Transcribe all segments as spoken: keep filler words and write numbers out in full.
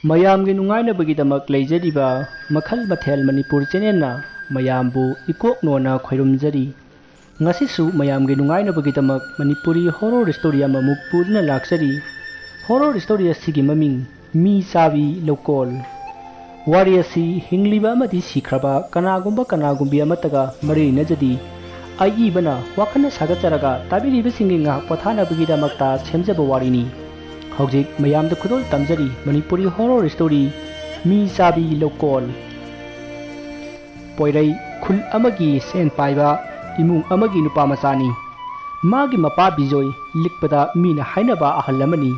ꯃꯌꯥꯝꯒꯤ ꯅꯨꯡꯉꯥꯏꯅꯕꯒꯤꯗꯃꯛ ꯂꯩꯖꯔꯤꯕ ꯃꯈꯜ ꯃꯊꯦꯜ ꯃꯅꯤꯄꯨꯔ ꯆꯦꯅꯦꯜꯅ ꯃꯌꯥꯝꯕꯨ ꯏꯀꯣꯛ ꯅꯣꯟꯅ ꯈꯣꯏꯔꯨꯝꯖꯔꯤ꯫ ꯉꯁꯤꯁꯨ ꯃꯌꯥꯝꯒꯤ ꯅꯨꯡꯉꯥꯏꯅꯕꯒꯤꯗꯃꯛ ꯃꯅꯤꯄꯨꯔꯤ ꯍꯣꯔꯣꯔ ꯁ꯭ꯇꯣꯔꯤ ꯑꯃꯃꯨꯛ ꯄꯨꯗꯨꯅ ꯂꯥꯛꯆꯔꯤ꯫ ꯍꯣꯔꯣꯔ ꯁ꯭ꯇꯣꯔꯤ ꯑꯁꯤꯒꯤ ꯃꯃꯤꯡ ꯃꯤ ꯆꯥꯕꯤ ꯂꯧꯀꯣꯜ꯫ ꯋꯥꯔꯤ ꯑꯁꯤ ꯍꯤꯡꯂꯤꯕ ꯑꯃꯗꯤ ꯁꯤꯈ꯭ꯔꯕ ꯀꯅꯥꯒꯨꯝꯕ ꯀꯅꯥꯒꯨꯝꯕꯤ ꯑꯃꯠꯇꯒ ꯃꯔꯤ ꯂꯩꯅꯖꯗꯦ꯫ ꯑꯏꯕꯅ ꯋꯥꯈꯜꯅ ꯁꯥꯒꯠꯆꯔꯒ ꯇꯥꯕꯤꯔꯤꯕꯁꯤꯡꯒꯤ ꯉꯥꯏꯍꯥꯛ ꯄꯣꯊꯥꯅꯕꯒꯤꯗꯃꯛꯇ ꯁꯦꯝꯖꯕ ꯋꯥꯔꯤꯅꯤ꯫ ꯍꯧꯖꯤꯛ ꯃꯌꯥꯝꯗ ꯈꯨꯗꯣꯜ ꯇꯝꯖꯔꯤ ꯃꯅꯤꯄꯨꯔꯤ ꯍꯣꯔꯣꯔ ꯁ꯭ꯇꯣꯔꯤ ꯃꯤ ꯆꯥꯕꯤ ꯂꯧꯀꯣꯜ꯫ ꯄꯣꯏꯔꯩ ꯈꯨꯜ ꯑꯃꯒꯤ ꯁꯦꯟ ꯄꯥꯏꯕ ꯏꯃꯨꯡ ꯑꯃꯒꯤ ꯅꯨꯄꯥ ꯃꯆꯥꯅꯤ꯫ ꯃꯥꯒꯤ ꯃꯄꯥ ꯕꯤꯖꯣꯏ ꯂꯤꯛꯄꯗ ꯃꯤꯅ ꯍꯥꯏꯅꯕ ꯑꯍꯜ ꯑꯃꯅꯤ꯫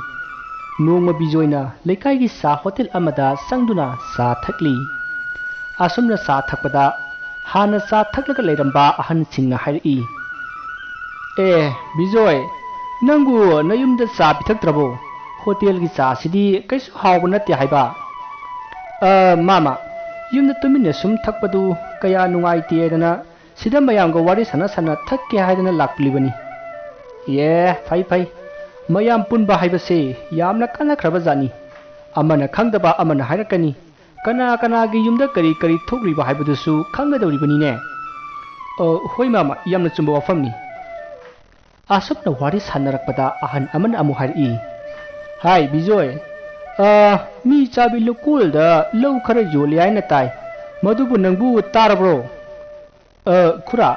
ꯅꯣꯡꯃ ꯕꯤꯖꯣꯏꯅ ꯂꯩꯀꯥꯏꯒꯤ ꯆꯥ ꯍꯣꯇꯦꯜ ꯑꯃꯗ ꯆꯪꯗꯨꯅ ꯆꯥ ꯊꯛꯂꯤ꯫ ꯑꯁꯨꯝꯅ ꯆꯥ ꯊꯛꯄꯗ ꯍꯥꯟꯅ ꯆꯥ ꯊꯛꯂꯒ ꯂꯩꯔꯝꯕ ꯑꯍꯟꯁꯤꯡꯅ ꯍꯥꯏꯔꯛꯏ, "ꯑꯦ ꯕꯤꯖꯣꯏ, ꯅꯪꯕꯨ ꯅꯌꯨꯝꯗ ꯆꯥ ꯄꯤꯊꯛꯇ꯭ꯔꯕꯣ? ꯍꯣꯇꯦꯜꯒꯤ ꯆꯥꯁꯤꯗꯤ ꯀꯩꯁꯨ ꯍꯥꯎꯕ ꯅꯠꯇꯦ ꯍꯥꯏꯕ?" "ꯑ, ꯃꯥꯃ, ꯌꯨꯝꯗ ꯇꯨꯃꯤꯟꯅ ꯁꯨꯝ ꯊꯛꯄꯗꯨ ꯀꯌꯥ ꯅꯨꯡꯉꯥꯏꯇꯦꯗꯅ ꯁꯤꯗ ꯃꯌꯥꯝꯒ ꯋꯥꯔꯤ ꯁꯥꯟꯅ ꯁꯥꯟꯅ ꯊꯛꯀꯦ ꯍꯥꯏꯗꯅ ꯂꯥꯛꯂꯤꯕꯅꯤ꯫" "ꯑꯦ, ꯐꯩ ꯐꯩ, ꯃꯌꯥꯝ ꯄꯨꯟꯕ ꯍꯥꯏꯕꯁꯦ ꯌꯥꯝꯅ ꯀꯥꯟꯅꯈ꯭ꯔꯕ ꯖꯥꯠꯅꯤ꯫ ꯑꯃꯅ ꯈꯪꯗꯕ ꯑꯃꯅ ꯍꯥꯏꯔꯛꯀꯅꯤ, ꯀꯅꯥ ꯀꯅꯥꯒꯤ ꯌꯨꯝꯗ ꯀꯔꯤ ꯀꯔꯤ ꯊꯣꯛꯂꯤꯕ ꯍꯥꯏꯕꯗꯨꯁꯨ ꯈꯪꯒꯗꯧꯔꯤꯕꯅꯤꯅꯦ꯫" "ꯑ, ꯍꯣꯏ ꯃꯥꯃ, ꯌꯥꯝꯅ ꯆꯨꯝꯕ ꯋꯥꯐꯝꯅꯤ꯫" ꯑꯁꯨꯝꯅ ꯋꯥꯔꯤ ꯁꯥꯟꯅꯔꯛꯄꯗ ꯑꯍꯟ ꯑꯃꯅ ꯑꯃꯨꯛ ꯍꯥꯏꯔꯛꯏ, "ꯍꯥꯏ ꯕꯤꯖꯣꯏ, ꯑ, ꯃꯤ ꯆꯥꯕꯤ ꯂꯧꯀꯣꯜꯗ ꯂꯧ ꯈꯔ ꯌꯣꯜꯂꯤ ꯍꯥꯏꯅ ꯇꯥꯏ, ꯃꯗꯨꯕꯨ ꯅꯪꯕꯨ ꯇꯥꯔꯕ꯭ꯔꯣ?" "ꯑ, ꯈꯨꯔꯥ,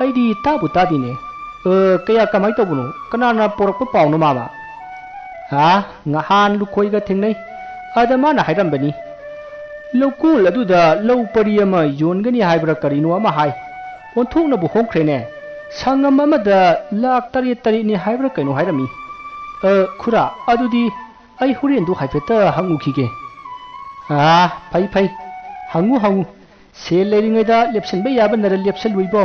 ꯑꯩꯗꯤ ꯇꯥꯕꯨ ꯇꯥꯗꯦꯅꯦ꯫ ꯑ, ꯀꯌꯥ ꯀꯃꯥꯏ ꯇꯧꯕꯅꯣ? ꯀꯅꯥꯅ ꯄꯣꯔꯛꯄ ꯄꯥꯎꯅꯣ ꯃꯥꯃ?" "ꯑ, ꯉꯍꯥꯟ ꯂꯨꯈꯣꯏꯒ ꯊꯦꯡꯅꯩ꯫ ꯑꯗ ꯃꯥꯅ ꯍꯥꯏꯔꯝꯕꯅꯤ꯫ ꯂꯧꯀꯣꯜ ꯑꯗꯨꯗ ꯂꯧ ꯄꯔꯤ ꯑꯃ ꯌꯣꯟꯒꯅꯤ ꯍꯥꯏꯕ꯭ꯔꯥ ꯀꯔꯤꯅꯣ ꯑꯃ ꯍꯥꯏ꯫ ꯑꯣꯟꯊꯣꯛꯅꯕꯨ ꯍꯣꯡꯈ꯭ꯔꯦꯅꯦ꯫ ꯁꯪꯉꯝ ꯑꯃꯗ ꯂꯥꯈ ꯇꯔꯦꯠ ꯇꯔꯦꯠꯅꯤ ꯍꯥꯏꯕ꯭ꯔꯥ ꯀꯩꯅꯣ ꯍꯥꯏꯔꯝꯃꯤ꯫ ꯑ, ꯈꯨꯔꯥ, ꯑꯗꯨꯗꯤ ꯑꯩ ꯍꯣꯔꯦꯟꯗꯨ ꯍꯥꯏꯐꯦꯠꯇ ꯍꯪꯉꯨꯈꯤꯒꯦ꯫" "ꯑ, ꯐꯩ ꯐꯩ, ꯍꯪꯉꯨ ꯍꯪꯉꯨ꯫ ꯁꯦꯜ ꯂꯩꯔꯤꯉꯩꯗ ꯂꯦꯞꯁꯤꯟꯕ ꯌꯥꯕ ꯅꯔ ꯂꯦꯞꯁꯤꯜꯂꯨꯏꯕꯣ꯫"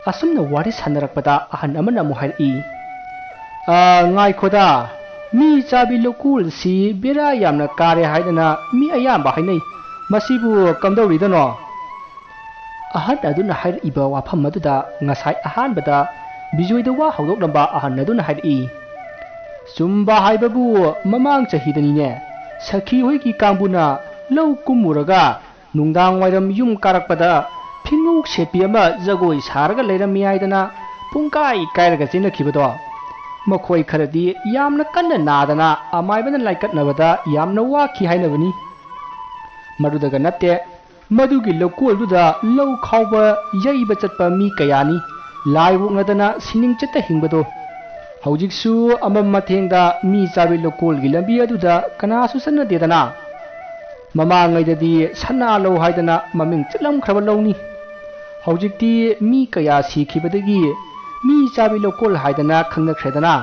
ꯑꯁꯨꯝꯅ ꯋꯥꯔꯤ ꯁꯥꯟꯅꯔꯛꯄꯗ ꯑꯍꯟ ꯑꯃꯅ ꯑꯃꯨꯛ ꯍꯥꯏꯔꯛꯏ, "ꯑ, ꯉꯥꯏꯈꯣꯗ, ꯃꯤ ꯆꯥꯕꯤ ꯂꯧꯀꯣꯜꯁꯤ ꯕꯦꯔꯥ ꯌꯥꯝꯅ ꯀꯥꯔꯦ ꯍꯥꯏꯗꯅ ꯃꯤ ꯑꯌꯥꯝꯕ ꯍꯥꯏꯅꯩ꯫ ꯃꯁꯤꯕꯨ ꯀꯝꯗꯧꯔꯤꯗꯅꯣ?" ꯑꯍꯟ ꯑꯗꯨꯅ ꯍꯥꯏꯔꯛꯏꯕ ꯋꯥꯐꯝ ꯑꯗꯨꯗ ꯉꯁꯥꯏ ꯑꯍꯥꯟꯕꯗ ꯕꯤꯖꯣꯏꯗ ꯋꯥ ꯍꯧꯗꯣꯛꯂꯝꯕ ꯑꯍꯟ ꯑꯗꯨꯅ ꯍꯥꯏꯔꯛꯏ, "ꯆꯨꯝꯕ ꯍꯥꯏꯕꯕꯨ ꯃꯃꯥꯡ ꯆꯍꯤꯗꯅꯤꯅꯦ, ꯁꯈꯤ ꯍꯣꯏꯒꯤ ꯀꯥꯡꯕꯨꯅ ꯂꯧ ꯀꯨꯝꯃꯨꯔꯒ ꯅꯨꯡꯗꯥꯡ ꯋꯥꯏꯔꯝ ꯌꯨꯝ ꯀꯥꯔꯛꯄꯗ ꯐꯤꯉꯧ ꯁꯦꯠꯄꯤ ꯑꯃ ꯖꯒꯣꯏ ꯁꯥꯔꯒ ꯂꯩꯔꯝꯃꯤ ꯍꯥꯏꯗꯅ ꯄꯨꯡꯀꯥꯏ ꯀꯥꯏꯔꯒ ꯆꯦꯟꯅꯈꯤꯕꯗꯣ, ꯃꯈꯣꯏ ꯈꯔꯗꯤ ꯌꯥꯝꯅ ꯀꯟꯅ ꯅꯥꯗꯅ ꯑꯃꯥꯏꯕꯅ ꯂꯥꯏꯀꯠꯅꯕꯗ ꯌꯥꯝꯅ ꯋꯥꯈꯤ ꯍꯥꯏꯅꯕꯅꯤ꯫ ꯃꯗꯨꯗꯒ ꯅꯠꯇꯦ, ꯃꯗꯨꯒꯤ ꯂꯧꯀꯣꯜꯗꯨꯗ ꯂꯧ ꯈꯥꯎꯕ ꯌꯩꯕ ꯆꯠꯄ ꯃꯤ ꯀꯌꯥꯅꯤ ꯂꯥꯏ ꯑꯣꯛꯅꯗꯅ ꯁꯤꯅꯤꯡ ꯆꯠꯇ ꯍꯤꯡꯕꯗꯣ꯫ ꯍꯧꯖꯤꯛꯁꯨ ꯑꯃꯝ ꯃꯊꯦꯡꯗ ꯃꯤ ꯆꯥꯕꯤ ꯂꯧꯀꯣꯜꯒꯤ ꯂꯝꯕꯤ ꯑꯗꯨꯗ ꯀꯅꯥꯁꯨ ꯆꯠꯅꯗꯦꯗꯅ꯫ ꯃꯃꯥꯡꯉꯩꯗꯗꯤ ꯁꯅꯥ ꯂꯧ ꯍꯥꯏꯗꯅ ꯃꯃꯤꯡ ꯆꯠꯂꯝꯈ꯭ꯔꯕ ꯂꯧꯅꯤ꯫ ꯍꯧꯖꯤꯛꯇꯤ ꯃꯤ ꯀꯌꯥ ꯁꯤꯈꯤꯕꯗꯒꯤ ꯃꯤ ꯆꯥꯕꯤ ꯂꯧꯀꯣꯜ ꯍꯥꯏꯗꯅ ꯈꯪꯅꯈ꯭ꯔꯦꯗꯅ꯫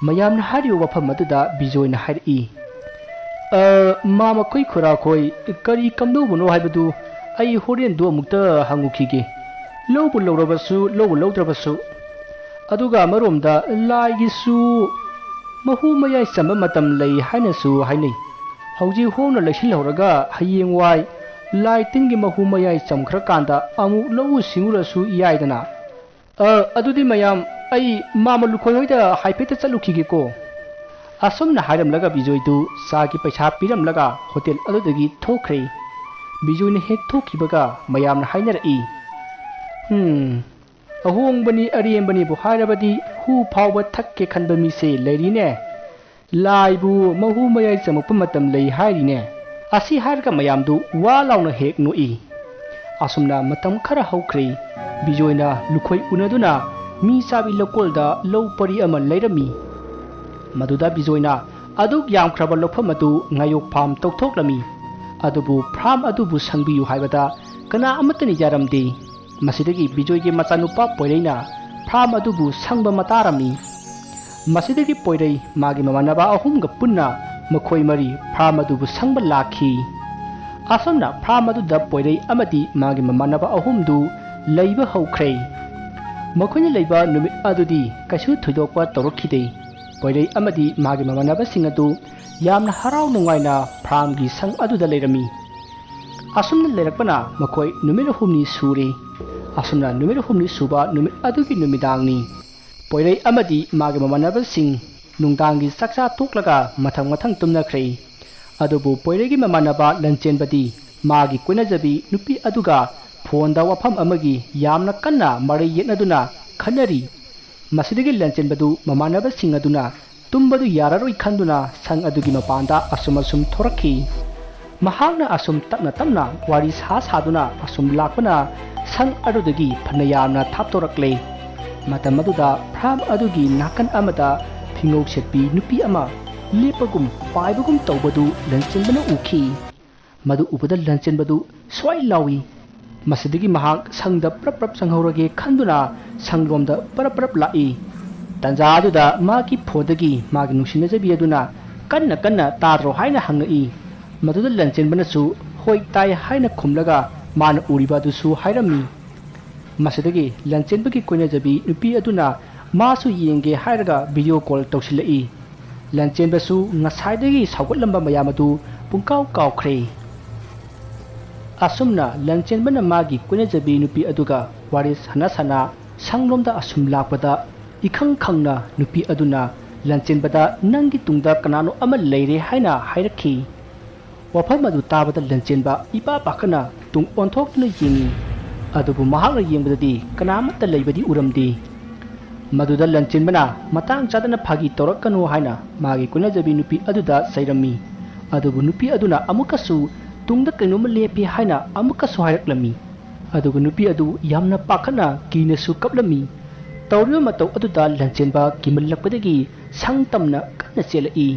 ꯃꯌꯥꯝꯅ ꯍꯥꯏꯔꯤꯕ ꯋꯥꯐꯝ ꯑꯗꯨꯗ ꯕꯤꯖꯣꯏꯅ ꯍꯥꯏꯔꯛꯏ, "ꯑ, ꯃꯥ ꯃꯈꯣꯏ ꯈꯨꯔꯥꯈꯣꯏ ꯀꯔꯤ ꯀꯝꯗꯧꯕꯅꯣ ꯍꯥꯏꯕꯗꯨ ꯑꯩ ꯍꯣꯔꯦꯟꯗꯨ ꯑꯃꯨꯛꯇ ꯍꯪꯉꯨꯈꯤꯒꯦ꯫ ꯂꯧꯕꯨ ꯂꯧꯔꯕꯁꯨ, ꯂꯧꯕꯨ ꯂꯧꯗ꯭ꯔꯕꯁꯨ꯫ ꯑꯗꯨꯒ ꯑꯃꯔꯣꯝꯗ ꯂꯥꯏꯒꯤꯁꯨ ꯃꯍꯨ ꯃꯌꯥꯏ ꯆꯝꯕ ꯃꯇꯝ ꯂꯩ ꯍꯥꯏꯅꯁꯨ ꯍꯥꯏꯅꯩ꯫ ꯍꯧꯖꯤꯛ ꯍꯣꯡꯅ ꯂꯩꯁꯤꯜꯍꯧꯔꯒ ꯍꯌꯦꯡꯋꯥꯏ ꯂꯥꯏ ꯇꯤꯟꯒꯤ ꯃꯍꯨ ꯃꯌꯥꯏ ꯆꯝꯈ꯭ꯔꯀꯥꯟꯗ ꯑꯃꯨꯛ ꯂꯧꯎ ꯁꯤꯡꯎꯔꯁꯨ ꯌꯥꯏꯗꯅ꯫ ꯑ, ꯑꯗꯨꯗꯤ ꯃꯌꯥꯝ, ꯑꯩ ꯃꯥꯃ ꯂꯨꯈꯣꯏ ꯍꯣꯏꯗ ꯍꯥꯏꯐꯦꯠꯇ ꯆꯠꯂꯨꯈꯤꯒꯦꯀꯣ꯫" ꯑꯁꯨꯝꯅ ꯍꯥꯏꯔꯝꯂꯒ ꯕꯤꯖꯣꯏꯗꯨ ꯆꯥꯒꯤ ꯄꯩꯁꯥ ꯄꯤꯔꯝꯂꯒ ꯍꯣꯇꯦꯜ ꯑꯗꯨꯗꯒꯤ ꯊꯣꯛꯈ꯭ꯔꯦ꯫ ꯕꯤꯖꯣꯏꯅ ꯍꯦꯛ ꯊꯣꯛꯈꯤꯕꯒ ꯃꯌꯥꯝꯅ ꯍꯥꯏꯅꯔꯛꯏ, "ꯍꯝ, ꯑꯍꯣꯡꯕꯅꯤ ꯑꯔꯦꯝꯕꯅꯤꯕꯨ ꯍꯥꯏꯔꯕꯗꯤ ꯍꯨ ꯐꯥꯎꯕ ꯊꯛꯀꯦ ꯈꯟꯕ ꯃꯤꯁꯦ ꯂꯩꯔꯤꯅꯦ꯫ ꯂꯥꯏꯕꯨ ꯃꯍꯨ ꯃꯌꯥꯏ ꯆꯝꯃꯛꯄ ꯃꯇꯝ ꯂꯩ ꯍꯥꯏꯔꯤꯅꯦ꯫" ꯑꯁꯤ ꯍꯥꯏꯔꯒ ꯃꯌꯥꯝꯗꯨ ꯋꯥ ꯂꯥꯎꯅ ꯍꯦꯛ ꯅꯣꯛꯏ꯫ ꯑꯁꯨꯝꯅ ꯃꯇꯝ ꯈꯔ ꯍꯧꯈ꯭ꯔꯦ꯫ ꯕꯤꯖꯣꯏꯅ ꯂꯨꯈꯣꯏ ꯎꯅꯗꯨꯅ ꯃꯤ ꯆꯥꯕꯤ ꯂꯧꯀꯣꯜꯗ ꯂꯧ ꯄꯔꯤ ꯑꯃ ꯂꯩꯔꯝꯃꯤ꯫ ꯃꯗꯨꯗ ꯕꯤꯖꯣꯏꯅ ꯑꯗꯨꯛ ꯌꯥꯝꯈ꯭ꯔꯕ ꯂꯧꯐꯝ ꯑꯗꯨ ꯉꯥꯌꯣꯛ ꯐꯥꯝ ꯇꯧꯊꯣꯛꯂꯝꯃꯤ꯫ ꯑꯗꯨꯕꯨ ꯐꯥꯝ ꯑꯗꯨꯕꯨ ꯁꯪꯕꯤꯌꯨ ꯍꯥꯏꯕꯗ ꯀꯅꯥ ꯑꯃꯠꯇꯅ ꯌꯥꯔꯝꯗꯦ꯫ ꯃꯁꯤꯗꯒꯤ ꯕꯤꯖꯣꯏꯒꯤ ꯃꯆꯥꯅꯨꯄꯥ ꯄꯣꯏꯔꯩꯅ ꯐꯥꯝ ꯑꯗꯨꯕꯨ ꯁꯪꯕ ꯃꯇꯥꯔꯝꯃꯤ꯫ ꯃꯁꯤꯗꯒꯤ ꯄꯣꯏꯔꯩ ꯃꯥꯒꯤ ꯃꯃꯥꯟꯅꯕ ꯑꯍꯨꯝꯒ ꯄꯨꯟꯅ ꯃꯈꯣꯏ ꯃꯔꯤ ꯐꯥꯝ ꯑꯗꯨꯕꯨ ꯁꯪꯕ ꯂꯥꯛꯈꯤ꯫ ꯑꯁꯨꯝꯅ ꯐꯥꯝ ꯑꯗꯨꯗ ꯄꯣꯏꯔꯩ ꯑꯃꯗꯤ ꯃꯥꯒꯤ ꯃꯃꯥꯟꯅꯕ ꯑꯍꯨꯝꯗꯨ ꯂꯩꯕ ꯍꯧꯈ꯭ꯔꯦ꯫ ꯃꯈꯣꯏꯅ ꯂꯩꯕ ꯅꯨꯃꯤꯠ ꯑꯗꯨꯗꯤ ꯀꯩꯁꯨ ꯊꯣꯏꯗꯣꯛꯄ ꯇꯧꯔꯛꯈꯤꯗꯦ꯫ ꯄꯣꯏꯔꯩ ꯑꯃꯗꯤ ꯃꯥꯒꯤ ꯃꯃꯥꯟꯅꯕꯁꯤꯡ ꯑꯗꯨ ꯌꯥꯝꯅ ꯍꯔꯥꯎ ꯅꯨꯡꯉꯥꯏꯅ ꯐꯥꯝꯒꯤ ꯁꯪ ꯑꯗꯨꯗ ꯂꯩꯔꯝꯃꯤ꯫ ꯑꯁꯨꯝꯅ ꯂꯩꯔꯛꯄꯅ ꯃꯈꯣꯏ ꯅꯨꯃꯤꯠ ꯑꯍꯨꯝꯅꯤ ꯁꯨꯔꯦ꯫ ꯑꯁꯨꯝꯅ ꯅꯨꯃꯤꯠ ꯑꯍꯨꯝꯅꯤ ꯁꯨꯕ ꯅꯨꯃꯤꯠ ꯑꯗꯨꯒꯤ ꯅꯨꯃꯤꯗꯥꯡꯅꯤ꯫ ꯄꯣꯏꯔꯩ ꯑꯃꯗꯤ ꯃꯥꯒꯤ ꯃꯃꯥꯟꯅꯕꯁꯤꯡ ꯅꯨꯡꯗꯥꯡꯒꯤ ꯆꯥꯛꯆꯥ ꯇꯣꯛꯂꯒ ꯃꯊꯪ ꯃꯊꯪ ꯇꯨꯝꯅꯈ꯭ꯔꯦ꯫ ꯑꯗꯨꯕꯨ ꯄꯣꯏꯔꯩꯒꯤ ꯃꯃꯥꯟꯅꯕ ꯂꯟꯆꯦꯟꯕꯗꯤ ꯃꯥꯒꯤ ꯀꯣꯏꯅꯖꯕꯤ ꯅꯨꯄꯤ ꯑꯗꯨꯒ ꯐꯣꯟꯗ ꯋꯥꯐꯝ ꯑꯃꯒꯤ ꯌꯥꯝꯅ ꯀꯟꯅ ꯃꯔꯩ ꯌꯦꯠꯅꯗꯨꯅ ꯈꯟꯅꯔꯤ꯫ ꯃꯁꯤꯗꯒꯤ ꯂꯟꯆꯦꯟꯕꯗꯨ ꯃꯃꯥꯟꯅꯕꯁꯤꯡ ꯑꯗꯨꯅ ꯇꯨꯝꯕꯗꯨ ꯌꯥꯔꯔꯣꯏ ꯈꯟꯗꯨꯅ ꯁꯪ ꯑꯗꯨꯒꯤ ꯃꯄꯥꯟꯗ ꯑꯁꯨꯝ ꯑꯁꯨꯝ ꯊꯣꯔꯛꯈꯤ꯫ ꯃꯍꯥꯛꯅ ꯑꯁꯨꯝ ꯇꯞꯅ ꯇꯞꯅ ꯋꯥꯔꯤ ꯁꯥ ꯁꯥꯗꯨꯅ ꯑꯁꯨꯝ ꯂꯥꯛꯄꯅ ꯁꯪ ꯑꯗꯨꯗꯒꯤ ꯐꯅ ꯌꯥꯝꯅ ꯊꯥꯞꯇꯣꯔꯛꯂꯦ꯫ ꯃꯇꯝ ꯑꯗꯨꯗ ꯐ꯭ꯔꯥꯝ ꯑꯗꯨꯒꯤ ꯅꯥꯀꯟ ꯑꯃꯗ ꯐꯤꯉꯧ ꯁꯦꯠꯄꯤ ꯅꯨꯄꯤ ꯑꯃ ꯂꯦꯞꯄꯒꯨꯝ ꯄꯥꯏꯕꯒꯨꯝ ꯇꯧꯕꯗꯨ ꯂꯟꯆꯦꯟꯕꯅ ꯎꯈꯤ꯫ ꯃꯗꯨ ꯎꯕꯗ ꯂꯟꯆꯦꯟꯕꯗꯨ ꯁ꯭ꯋꯥꯏ ꯂꯥꯎꯏ꯫ ꯃꯁꯤꯗꯒꯤ ꯃꯍꯥꯛ ꯁꯪꯗ ꯄ꯭ꯔꯞ ꯄ꯭ꯔꯞ ꯆꯪꯍꯧꯔꯒꯦ ꯈꯟꯗꯨꯅ ꯁꯪꯂꯣꯝꯗ ꯄ꯭ꯔꯞ ꯄ꯭ꯔꯞ ꯂꯥꯛꯏ꯫ ꯇꯟꯖꯥ ꯑꯗꯨꯗ ꯃꯥꯒꯤ ꯐꯣꯟꯗꯒꯤ ꯃꯥꯒꯤ ꯅꯨꯡꯁꯤꯅꯖꯕꯤ ꯑꯗꯨꯅ ꯀꯟꯅ ꯀꯟꯅ ꯇꯥꯗ꯭ꯔꯣ ꯍꯥꯏꯅ ꯍꯪꯉꯛꯏ꯫ ꯃꯗꯨꯗ ꯂꯟꯆꯦꯟꯕꯅꯁꯨ "ꯍꯣꯏ, ꯇꯥꯏ" ꯍꯥꯏꯅ ꯈꯨꯝꯂꯒ ꯃꯥꯅ ꯎꯔꯤꯕ ꯑꯗꯨꯁꯨ ꯍꯥꯏꯔꯝꯃꯤ꯫ ꯃꯁꯤꯗꯒꯤ ꯂꯟꯆꯦꯟꯕꯒꯤ ꯀꯣꯏꯅꯖꯕꯤ ꯅꯨꯄꯤ ꯑꯗꯨꯅ ꯃꯥꯁꯨ ꯌꯦꯡꯒꯦ ꯍꯥꯏꯔꯒ ꯚꯤꯗꯤꯑꯣ ꯀꯣꯜ ꯇꯧꯁꯤꯜꯂꯛꯏ꯫ ꯂꯟꯆꯦꯟꯕꯁꯨ ꯉꯁꯥꯏꯗꯒꯤ ꯁꯥꯎꯒꯠꯂꯝꯕ ꯃꯌꯥꯝ ꯑꯗꯨ ꯄꯨꯡꯀꯥꯎ ꯀꯥꯎꯈ꯭ꯔꯦ꯫ ꯑꯁꯨꯝꯅ ꯂꯟꯆꯦꯟꯕꯅ ꯃꯥꯒꯤ ꯀꯣꯏꯅꯖꯕꯤ ꯅꯨꯄꯤ ꯑꯗꯨꯒ ꯋꯥꯔꯤ ꯁꯥꯟꯅ ꯁꯥꯟꯅ ꯁꯪꯂꯣꯝꯗ ꯑꯁꯨꯝ ꯂꯥꯛꯄꯗ, ꯏꯈꯪ ꯈꯪꯅ ꯅꯨꯄꯤ ꯑꯗꯨꯅ ꯂꯟꯆꯦꯟꯕꯗ "ꯅꯪꯒꯤ ꯇꯨꯡꯗ ꯀꯅꯥꯅꯣ ꯑꯃ ꯂꯩꯔꯦ" ꯍꯥꯏꯅ ꯍꯥꯏꯔꯛꯈꯤ꯫ ꯋꯥꯐꯝ ꯑꯗꯨ ꯇꯥꯕꯗ ꯂꯟꯆꯦꯟꯕ ꯏꯄꯥ ꯄꯥꯈꯠꯅ ꯇꯨꯡ ꯑꯣꯟꯊꯣꯛꯇꯨꯅ ꯌꯦꯡꯉꯤ꯫ ꯑꯗꯨꯕꯨ ꯃꯍꯥꯛꯅ ꯌꯦꯡꯕꯗꯗꯤ ꯀꯅꯥꯃꯠꯇ ꯂꯩꯕꯗꯤ ꯎꯔꯝꯗꯦ꯫ ꯃꯗꯨꯗ ꯂꯟꯆꯦꯟꯕꯅ "ꯃꯇꯥꯡ ꯆꯥꯗꯅ ꯐꯥꯒꯤ ꯇꯧꯔꯛꯀꯅꯨ" ꯍꯥꯏꯅ ꯃꯥꯒꯤ ꯀꯣꯏꯅꯖꯕꯤ ꯅꯨꯄꯤ ꯑꯗꯨꯗ ꯆꯩꯔꯝꯃꯤ꯫ ꯑꯗꯨꯕꯨ ꯅꯨꯄꯤ ꯑꯗꯨꯅ ꯑꯃꯨꯛꯀꯁꯨ "ꯇꯨꯡꯗ ꯀꯩꯅꯣꯝꯃ ꯂꯦꯞꯄꯤ" ꯍꯥꯏꯅ ꯑꯃꯨꯛꯀꯁꯨ ꯍꯥꯏꯔꯛꯂꯝꯃꯤ꯫ ꯑꯗꯨꯒ ꯅꯨꯄꯤ ꯑꯗꯨ ꯌꯥꯝꯅ ꯄꯥꯈꯠꯅ ꯀꯤꯅꯁꯨ ꯀꯞꯂꯝꯃꯤ꯫ ꯇꯧꯔꯤꯕ ꯃꯇꯧ ꯑꯗꯨꯗ ꯂꯟꯆꯦꯟꯕ ꯀꯤꯃꯜꯂꯛꯄꯗꯒꯤ ꯁꯪ ꯇꯝꯅ ꯀꯟꯅ ꯆꯦꯜꯂꯛꯏ꯫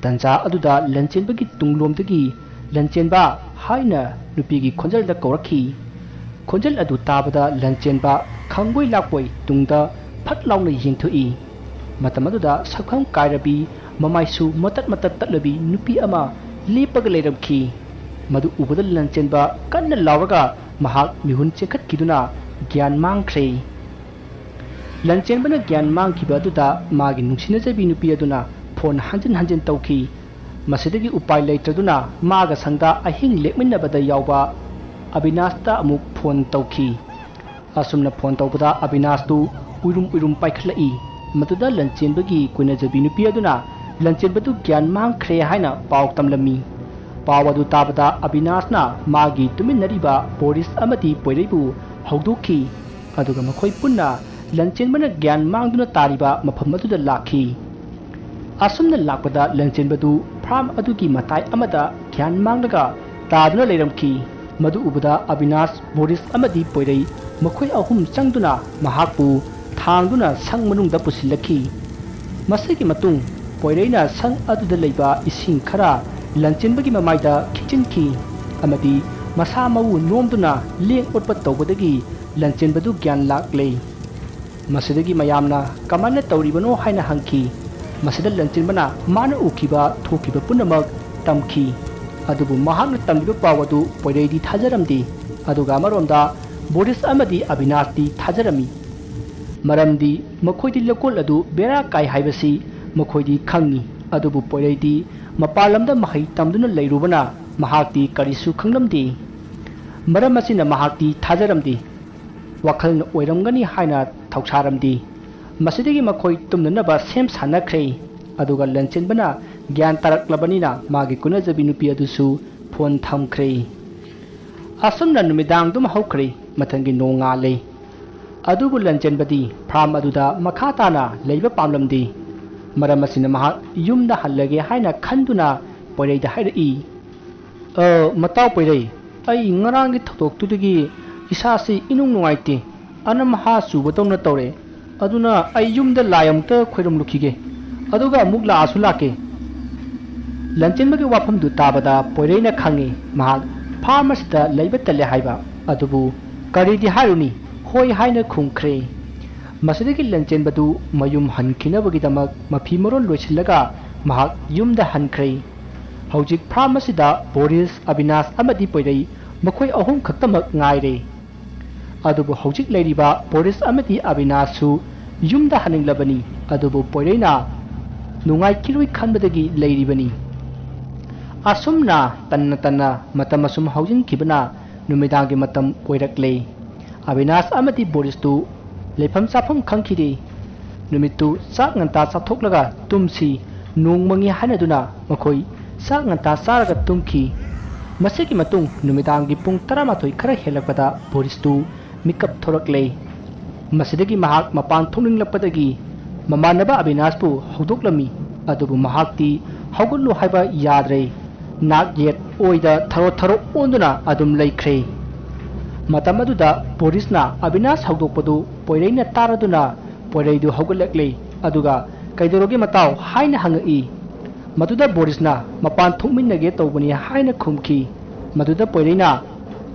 ꯇꯟꯖꯥ ꯑꯗꯨꯗ ꯂꯟꯆꯦꯟꯕꯒꯤ ꯇꯨꯡꯂꯣꯝꯗꯒꯤ "ꯂꯟꯆꯦꯟꯕ" ꯍꯥꯏꯅ ꯅꯨꯄꯤꯒꯤ ꯈꯣꯟꯖꯦꯜꯗ ꯀꯧꯔꯛꯈꯤ꯫ ꯈꯣꯟꯖꯦꯜ ꯑꯗꯨ ꯇꯥꯕꯗ ꯂꯟꯆꯦꯟꯕ ꯈꯪꯕꯣꯏ ꯂꯥꯛꯄꯣꯏ ꯇꯨꯡꯗ ꯐꯠ ꯂꯥꯎꯅ ꯌꯦꯡꯊꯣꯛꯏ꯫ ꯃꯇꯝ ꯑꯗꯨꯗ ꯁꯛꯐꯝ ꯀꯥꯏꯔꯕꯤ, ꯃꯃꯥꯏꯁꯨ ꯃꯇꯠ ꯃꯇꯠ ꯇꯠꯂꯕꯤ ꯅꯨꯄꯤ ꯑꯃ ꯂꯦꯞꯄꯒ ꯂꯩꯔꯝꯈꯤ꯫ ꯃꯗꯨ ꯎꯕꯗ ꯂꯟꯆꯦꯟꯕ ꯀꯟꯅ ꯂꯥꯎꯔꯒ ꯃꯍꯥꯛ ꯃꯤꯍꯨꯟ ꯆꯦꯟꯈꯠꯈꯤꯗꯨꯅ ꯒ꯭ꯌꯥꯟ ꯃꯥꯡꯈ꯭ꯔꯦ꯫ ꯂꯟꯆꯦꯟꯕꯅ ꯒ꯭ꯌꯥꯟ ꯃꯥꯡꯈꯤꯕ ꯑꯗꯨꯗ ꯃꯥꯒꯤ ꯅꯨꯡꯁꯤꯅꯖꯕꯤ ꯅꯨꯄꯤ ꯑꯗꯨꯅ ꯐꯣꯟ ꯍꯟꯖꯤꯟ ꯍꯟꯖꯤꯟ ꯇꯧꯈꯤ꯫ ꯃꯁꯤꯗꯒꯤ ꯎꯄꯥꯏ ꯂꯩꯇ꯭ꯔꯗꯨꯅ ꯃꯥꯒ ꯁꯪꯗ ꯑꯍꯤꯡ ꯂꯦꯛꯃꯤꯟꯅꯕꯗ ꯌꯥꯎꯕ ꯑꯕꯤꯅꯥꯁꯇ ꯑꯃꯨꯛ ꯐꯣꯟ ꯇꯧꯈꯤ꯫ ꯑꯁꯨꯝꯅ ꯐꯣꯟ ꯇꯧꯕꯗ ꯑꯕꯤꯅꯥꯁꯇꯨ ꯎꯏꯔꯨꯝ ꯎꯏꯔꯨꯝ ꯄꯥꯏꯈꯠꯂꯛꯏ꯫ ꯃꯗꯨꯗ ꯂꯟꯆꯦꯟꯕꯒꯤ ꯀꯣꯏꯅꯖꯕꯤ ꯅꯨꯄꯤ ꯑꯗꯨꯅ ꯂꯟꯆꯦꯟꯕꯗꯨ ꯒ꯭ꯌꯥꯟ ꯃꯥꯡꯈ꯭ꯔꯦ ꯍꯥꯏꯅ ꯄꯥꯎ ꯇꯝꯂꯝꯃꯤ꯫ ꯄꯥꯎ ꯑꯗꯨ ꯇꯥꯕꯗ ꯑꯕꯤꯅꯥꯁꯅ ꯃꯥꯒꯤ ꯇꯨꯃꯤꯟꯅꯔꯤꯕ ꯕꯣꯔꯤꯁ ꯑꯃꯗꯤ ꯄꯣꯏꯔꯩꯕꯨ ꯍꯧꯗꯣꯛꯈꯤ꯫ ꯑꯗꯨꯒ ꯃꯈꯣꯏ ꯄꯨꯟꯅ ꯂꯟꯆꯦꯟꯕꯅ ꯒ꯭ꯌꯥꯟ ꯃꯥꯡꯗꯨꯅ ꯇꯥꯔꯤꯕ ꯃꯐꯝ ꯑꯗꯨꯗ ꯂꯥꯛꯈꯤ꯫ ꯑꯁꯨꯝꯅ ꯂꯥꯛꯄꯗ ꯂꯟꯆꯦꯟꯕꯗꯨ ꯐꯥꯔꯝ ꯑꯗꯨꯒꯤ ꯃꯇꯥꯏ ꯑꯃꯗ ꯒ꯭ꯌꯥꯟ ꯃꯥꯡꯂꯒ ꯇꯥꯗꯨꯅ ꯂꯩꯔꯝꯈꯤ꯫ ꯃꯗꯨ ꯎꯕꯗ ꯑꯕꯤꯅꯥꯁ, ꯕꯣꯔꯤꯁ ꯑꯃꯗꯤ ꯄꯣꯏꯔꯩ ꯃꯈꯣꯏ ꯑꯍꯨꯝ ꯆꯪꯗꯨꯅ ꯃꯍꯥꯛꯄꯨ ꯊꯥꯡꯗꯨꯅ ꯁꯪ ꯃꯅꯨꯡꯗ ꯄꯨꯁꯤꯜꯂꯛꯈꯤ꯫ ꯃꯁꯤꯒꯤ ꯃꯇꯨꯡ ꯄꯣꯏꯔꯩꯅ ꯁꯪ ꯑꯗꯨꯗ ꯂꯩꯕ ꯏꯁꯤꯡ ꯈꯔ ꯂꯟꯆꯦꯟꯕꯒꯤ ꯃꯃꯥꯏꯗ ꯈꯤꯛꯆꯤꯟꯈꯤ ꯑꯃꯗꯤ ꯃꯁꯥ ꯃꯎ ꯅꯣꯝꯗꯨꯅ ꯂꯦꯡ ꯑꯣꯠꯄ ꯇꯧꯕꯗꯒꯤ ꯂꯟꯆꯦꯟꯕꯗꯨ ꯒ꯭ꯌꯥꯟ ꯂꯥꯛꯂꯦ꯫ ꯃꯁꯤꯗꯒꯤ ꯃꯌꯥꯝꯅ ꯀꯃꯥꯏꯅ ꯇꯧꯔꯤꯕꯅꯣ ꯍꯥꯏꯅ ꯍꯪꯈꯤ꯫ ꯃꯁꯤꯗ ꯂꯟꯆꯦꯟꯕꯅ ꯃꯥꯅ ꯎꯈꯤꯕ ꯊꯣꯛꯈꯤꯕ ꯄꯨꯝꯅꯃꯛ ꯇꯝꯈꯤ꯫ ꯑꯗꯨꯕꯨ ꯃꯍꯥꯛꯅ ꯇꯝꯂꯤꯕ ꯄꯥꯎ ꯑꯗꯨ ꯄꯣꯏꯔꯩꯗꯤ ꯊꯥꯖꯔꯝꯗꯦ꯫ ꯑꯗꯨꯒ ꯑꯃꯔꯣꯝꯗ ꯕꯣꯔꯤꯁ ꯑꯃꯗꯤ ꯑꯕꯤꯅꯥꯁꯇꯤ ꯊꯥꯖꯔꯝꯃꯤ꯫ ꯃꯔꯝꯗꯤ ꯃꯈꯣꯏꯗꯤ ꯂꯧꯀꯣꯜ ꯑꯗꯨ ꯕꯦꯔꯥ ꯀꯥꯏ ꯍꯥꯏꯕꯁꯤ ꯃꯈꯣꯏꯗꯤ ꯈꯪꯏ꯫ ꯑꯗꯨꯕꯨ ꯄꯣꯏꯔꯩꯗꯤ ꯃꯄꯥꯟ ꯂꯝꯗ ꯃꯍꯩ ꯇꯝꯗꯨꯅ ꯂꯩꯔꯨꯕꯅ ꯃꯍꯥꯛꯇꯤ ꯀꯔꯤꯁꯨ ꯈꯪꯂꯝꯗꯦ꯫ ꯃꯔꯝ ꯑꯁꯤꯅ ꯃꯍꯥꯛꯇꯤ ꯊꯥꯖꯔꯝꯗꯦ꯫ ꯋꯥꯈꯜꯅ ꯑꯣꯏꯔꯝꯒꯅꯤ ꯍꯥꯏꯅ ꯊꯧꯁꯥꯔꯝꯗꯦ꯫ ꯃꯁꯤꯗꯒꯤ ꯃꯈꯣꯏ ꯇꯨꯝꯅꯅꯕ ꯁꯦꯝ ꯁꯥꯅꯈ꯭ꯔꯦ꯫ ꯑꯗꯨꯒ ꯂꯟꯆꯦꯟꯕꯅ ꯒ꯭ꯌꯥꯟ ꯇꯥꯔꯛꯂꯕꯅꯤꯅ ꯃꯥꯒꯤ ꯀꯣꯏꯅꯖꯕꯤ ꯅꯨꯄꯤ ꯑꯗꯨꯁꯨ ꯐꯣꯟ ꯊꯝꯈ꯭ꯔꯦ꯫ ꯑꯁꯨꯝꯅ ꯅꯨꯃꯤꯗꯥꯡꯗꯨꯃ ꯍꯧꯈ꯭ꯔꯦ꯫ ꯃꯊꯪꯒꯤ ꯅꯣꯡꯉꯥꯜꯂꯦ꯫ ꯑꯗꯨꯕꯨ ꯂꯟꯆꯦꯟꯕꯗꯤ ꯐꯥꯔꯝ ꯑꯗꯨꯗ ꯃꯈꯥ ꯇꯥꯅ ꯂꯩꯕ ꯄꯥꯝꯂꯝꯗꯦ꯫ ꯃꯔꯝ ꯑꯁꯤꯅ ꯃꯍꯥꯛ ꯌꯨꯝꯗ ꯍꯜꯂꯒꯦ ꯍꯥꯏꯅ ꯈꯟꯗꯨꯅ ꯄꯣꯏꯔꯩꯗ ꯍꯥꯏꯔꯛꯏ, "ꯑ, ꯃꯇꯥꯎ ꯄꯣꯏꯔꯩ, ꯑꯩ ꯉꯔꯥꯡꯒꯤ ꯊꯧꯗꯣꯛꯇꯨꯗꯒꯤ ꯏꯁꯥꯁꯤ ꯏꯅꯨꯡ ꯅꯨꯡꯉꯥꯏꯇꯦ꯫ ꯑꯅꯝ ꯍꯥ ꯆꯨꯕꯗꯧꯅ ꯇꯧꯔꯦ꯫ ꯑꯗꯨꯅ ꯑꯩ ꯌꯨꯝꯗ ꯂꯥꯏ ꯑꯃꯨꯛꯇ ꯈꯣꯏꯔꯝꯂꯨꯈꯤꯒꯦ꯫ ꯑꯗꯨꯒ ꯑꯃꯨꯛ ꯂꯥꯛꯑꯁꯨ ꯂꯥꯛꯀꯦ꯫" ꯂꯟꯆꯦꯟꯕꯒꯤ ꯋꯥꯐꯝꯗꯨ ꯇꯥꯕꯗ ꯄꯣꯏꯔꯩꯅ ꯈꯪꯉꯤ ꯃꯍꯥꯛ ꯐꯥꯔꯝ ꯑꯁꯤꯗ ꯂꯩꯕ ꯇꯜꯂꯦ ꯍꯥꯏꯕ꯫ ꯑꯗꯨꯕꯨ ꯀꯔꯤꯗꯤ ꯍꯥꯏꯔꯨꯅꯤ, ꯍꯣꯏ ꯍꯥꯏꯅ ꯈꯨꯝꯈ꯭ꯔꯦ꯫ ꯃꯁꯤꯗꯒꯤ ꯂꯟꯆꯦꯟꯕꯗꯨ ꯃꯌꯨꯝ ꯍꯟꯈꯤꯅꯕꯒꯤꯗꯃꯛ ꯃꯐꯤ ꯃꯔꯣꯟ ꯂꯣꯏꯁꯤꯜꯂꯒ ꯃꯍꯥꯛ ꯌꯨꯝꯗ ꯍꯟꯈ꯭ꯔꯦ꯫ ꯍꯧꯖꯤꯛ ꯐꯥꯔꯝ ꯑꯁꯤꯗ ꯕꯣꯔꯤꯁ, ꯑꯕꯤꯅꯥꯁ ꯑꯃꯗꯤ ꯄꯣꯏꯔꯩ ꯃꯈꯣꯏ ꯑꯍꯨꯝ ꯈꯛꯇꯃꯛ ꯉꯥꯏꯔꯦ꯫ ꯑꯗꯨꯕꯨ ꯍꯧꯖꯤꯛ ꯂꯩꯔꯤꯕ ꯕꯣꯔꯤꯁ ꯑꯃꯗꯤ ꯑꯕꯤꯅꯥꯁꯁꯨ ꯌꯨꯝꯗ ꯍꯟꯅꯤꯡꯂꯕꯅꯤ, ꯑꯗꯨꯕꯨ ꯄꯣꯏꯔꯩꯅ ꯅꯨꯡꯉꯥꯏꯈꯤꯔꯣꯏ ꯈꯟꯕꯗꯒꯤ ꯂꯩꯔꯤꯕꯅꯤ꯫ ꯑꯁꯨꯝꯅ ꯇꯟꯅ ꯇꯟꯅ ꯃꯇꯝ ꯑꯁꯨꯝ ꯍꯧꯖꯤꯟꯈꯤꯕꯅ ꯅꯨꯃꯤꯗꯥꯡꯒꯤ ꯃꯇꯝ ꯑꯣꯏꯔꯛꯂꯦ꯫ ꯑꯕꯤꯅꯥꯁ ꯑꯃꯗꯤ ꯕꯣꯔꯤꯁꯇꯨ ꯂꯩꯐꯝ ꯆꯥꯐꯝ ꯈꯪꯈꯤꯗꯦ꯫ ꯅꯨꯃꯤꯠꯇꯨ ꯆꯥꯛ ꯉꯟꯇꯥ ꯆꯥꯊꯣꯛꯂꯒ ꯇꯨꯝꯁꯤ, ꯅꯣꯡ ꯃꯪꯉꯤ ꯍꯥꯏꯅꯗꯨꯅ ꯃꯈꯣꯏ ꯆꯥꯛ ꯉꯟꯇꯥ ꯆꯥꯔꯒ ꯇꯨꯝꯈꯤ꯫ ꯃꯁꯤꯒꯤ ꯃꯇꯨꯡ ꯅꯨꯃꯤꯗꯥꯡꯒꯤ ꯄꯨꯡ ꯇꯔꯥꯃꯥꯊꯣꯏ ꯈꯔ ꯍꯦꯜꯂꯛꯄꯗ ꯕꯣꯔꯤꯁꯇꯨ ꯃꯤꯀꯞ ꯊꯣꯔꯛꯂꯦ꯫ ꯃꯁꯤꯗꯒꯤ ꯃꯍꯥꯛ ꯃꯄꯥꯟ ꯊꯣꯛꯅꯤꯡꯂꯛꯄꯗꯒꯤ ꯃꯃꯥꯟꯅꯕ ꯑꯕꯤꯅꯥꯁꯄꯨ ꯍꯧꯗꯣꯛꯂꯝꯃꯤ꯫ ꯑꯗꯨꯕꯨ ꯃꯍꯥꯛꯇꯤ ꯍꯧꯒꯠꯂꯨ ꯍꯥꯏꯕ ꯌꯥꯗ꯭ꯔꯦ꯫ ꯅꯥꯛ ꯌꯦꯠ ꯑꯣꯏꯗ ꯊꯔꯣ ꯊꯔꯣ ꯑꯣꯟꯗꯨꯅ ꯑꯗꯨꯝ ꯂꯩꯈ꯭ꯔꯦ꯫ ꯃꯇꯝ ꯑꯗꯨꯗ ꯕꯣꯔꯤꯁꯅ ꯑꯕꯤꯅꯥꯁ ꯍꯧꯗꯣꯛꯄꯗꯨ ꯄꯣꯏꯔꯩꯅ ꯇꯥꯔꯗꯨꯅ ꯄꯣꯏꯔꯩꯗꯨ ꯍꯧꯒꯠꯂꯛꯂꯦ꯫ ꯑꯗꯨꯒ "ꯀꯩꯗꯧꯔꯒꯦ ꯃꯇꯥꯎ?" ꯍꯥꯏꯅ ꯍꯪꯉꯛꯏ꯫ ꯃꯗꯨꯗ ꯕꯣꯔꯤꯁꯅ "ꯃꯄꯥꯟ ꯊꯣꯛꯃꯤꯟꯅꯒꯦ ꯇꯧꯕꯅꯤ" ꯍꯥꯏꯅ ꯈꯨꯝꯈꯤ꯫ ꯃꯗꯨꯗ ꯄꯣꯏꯔꯩꯅ,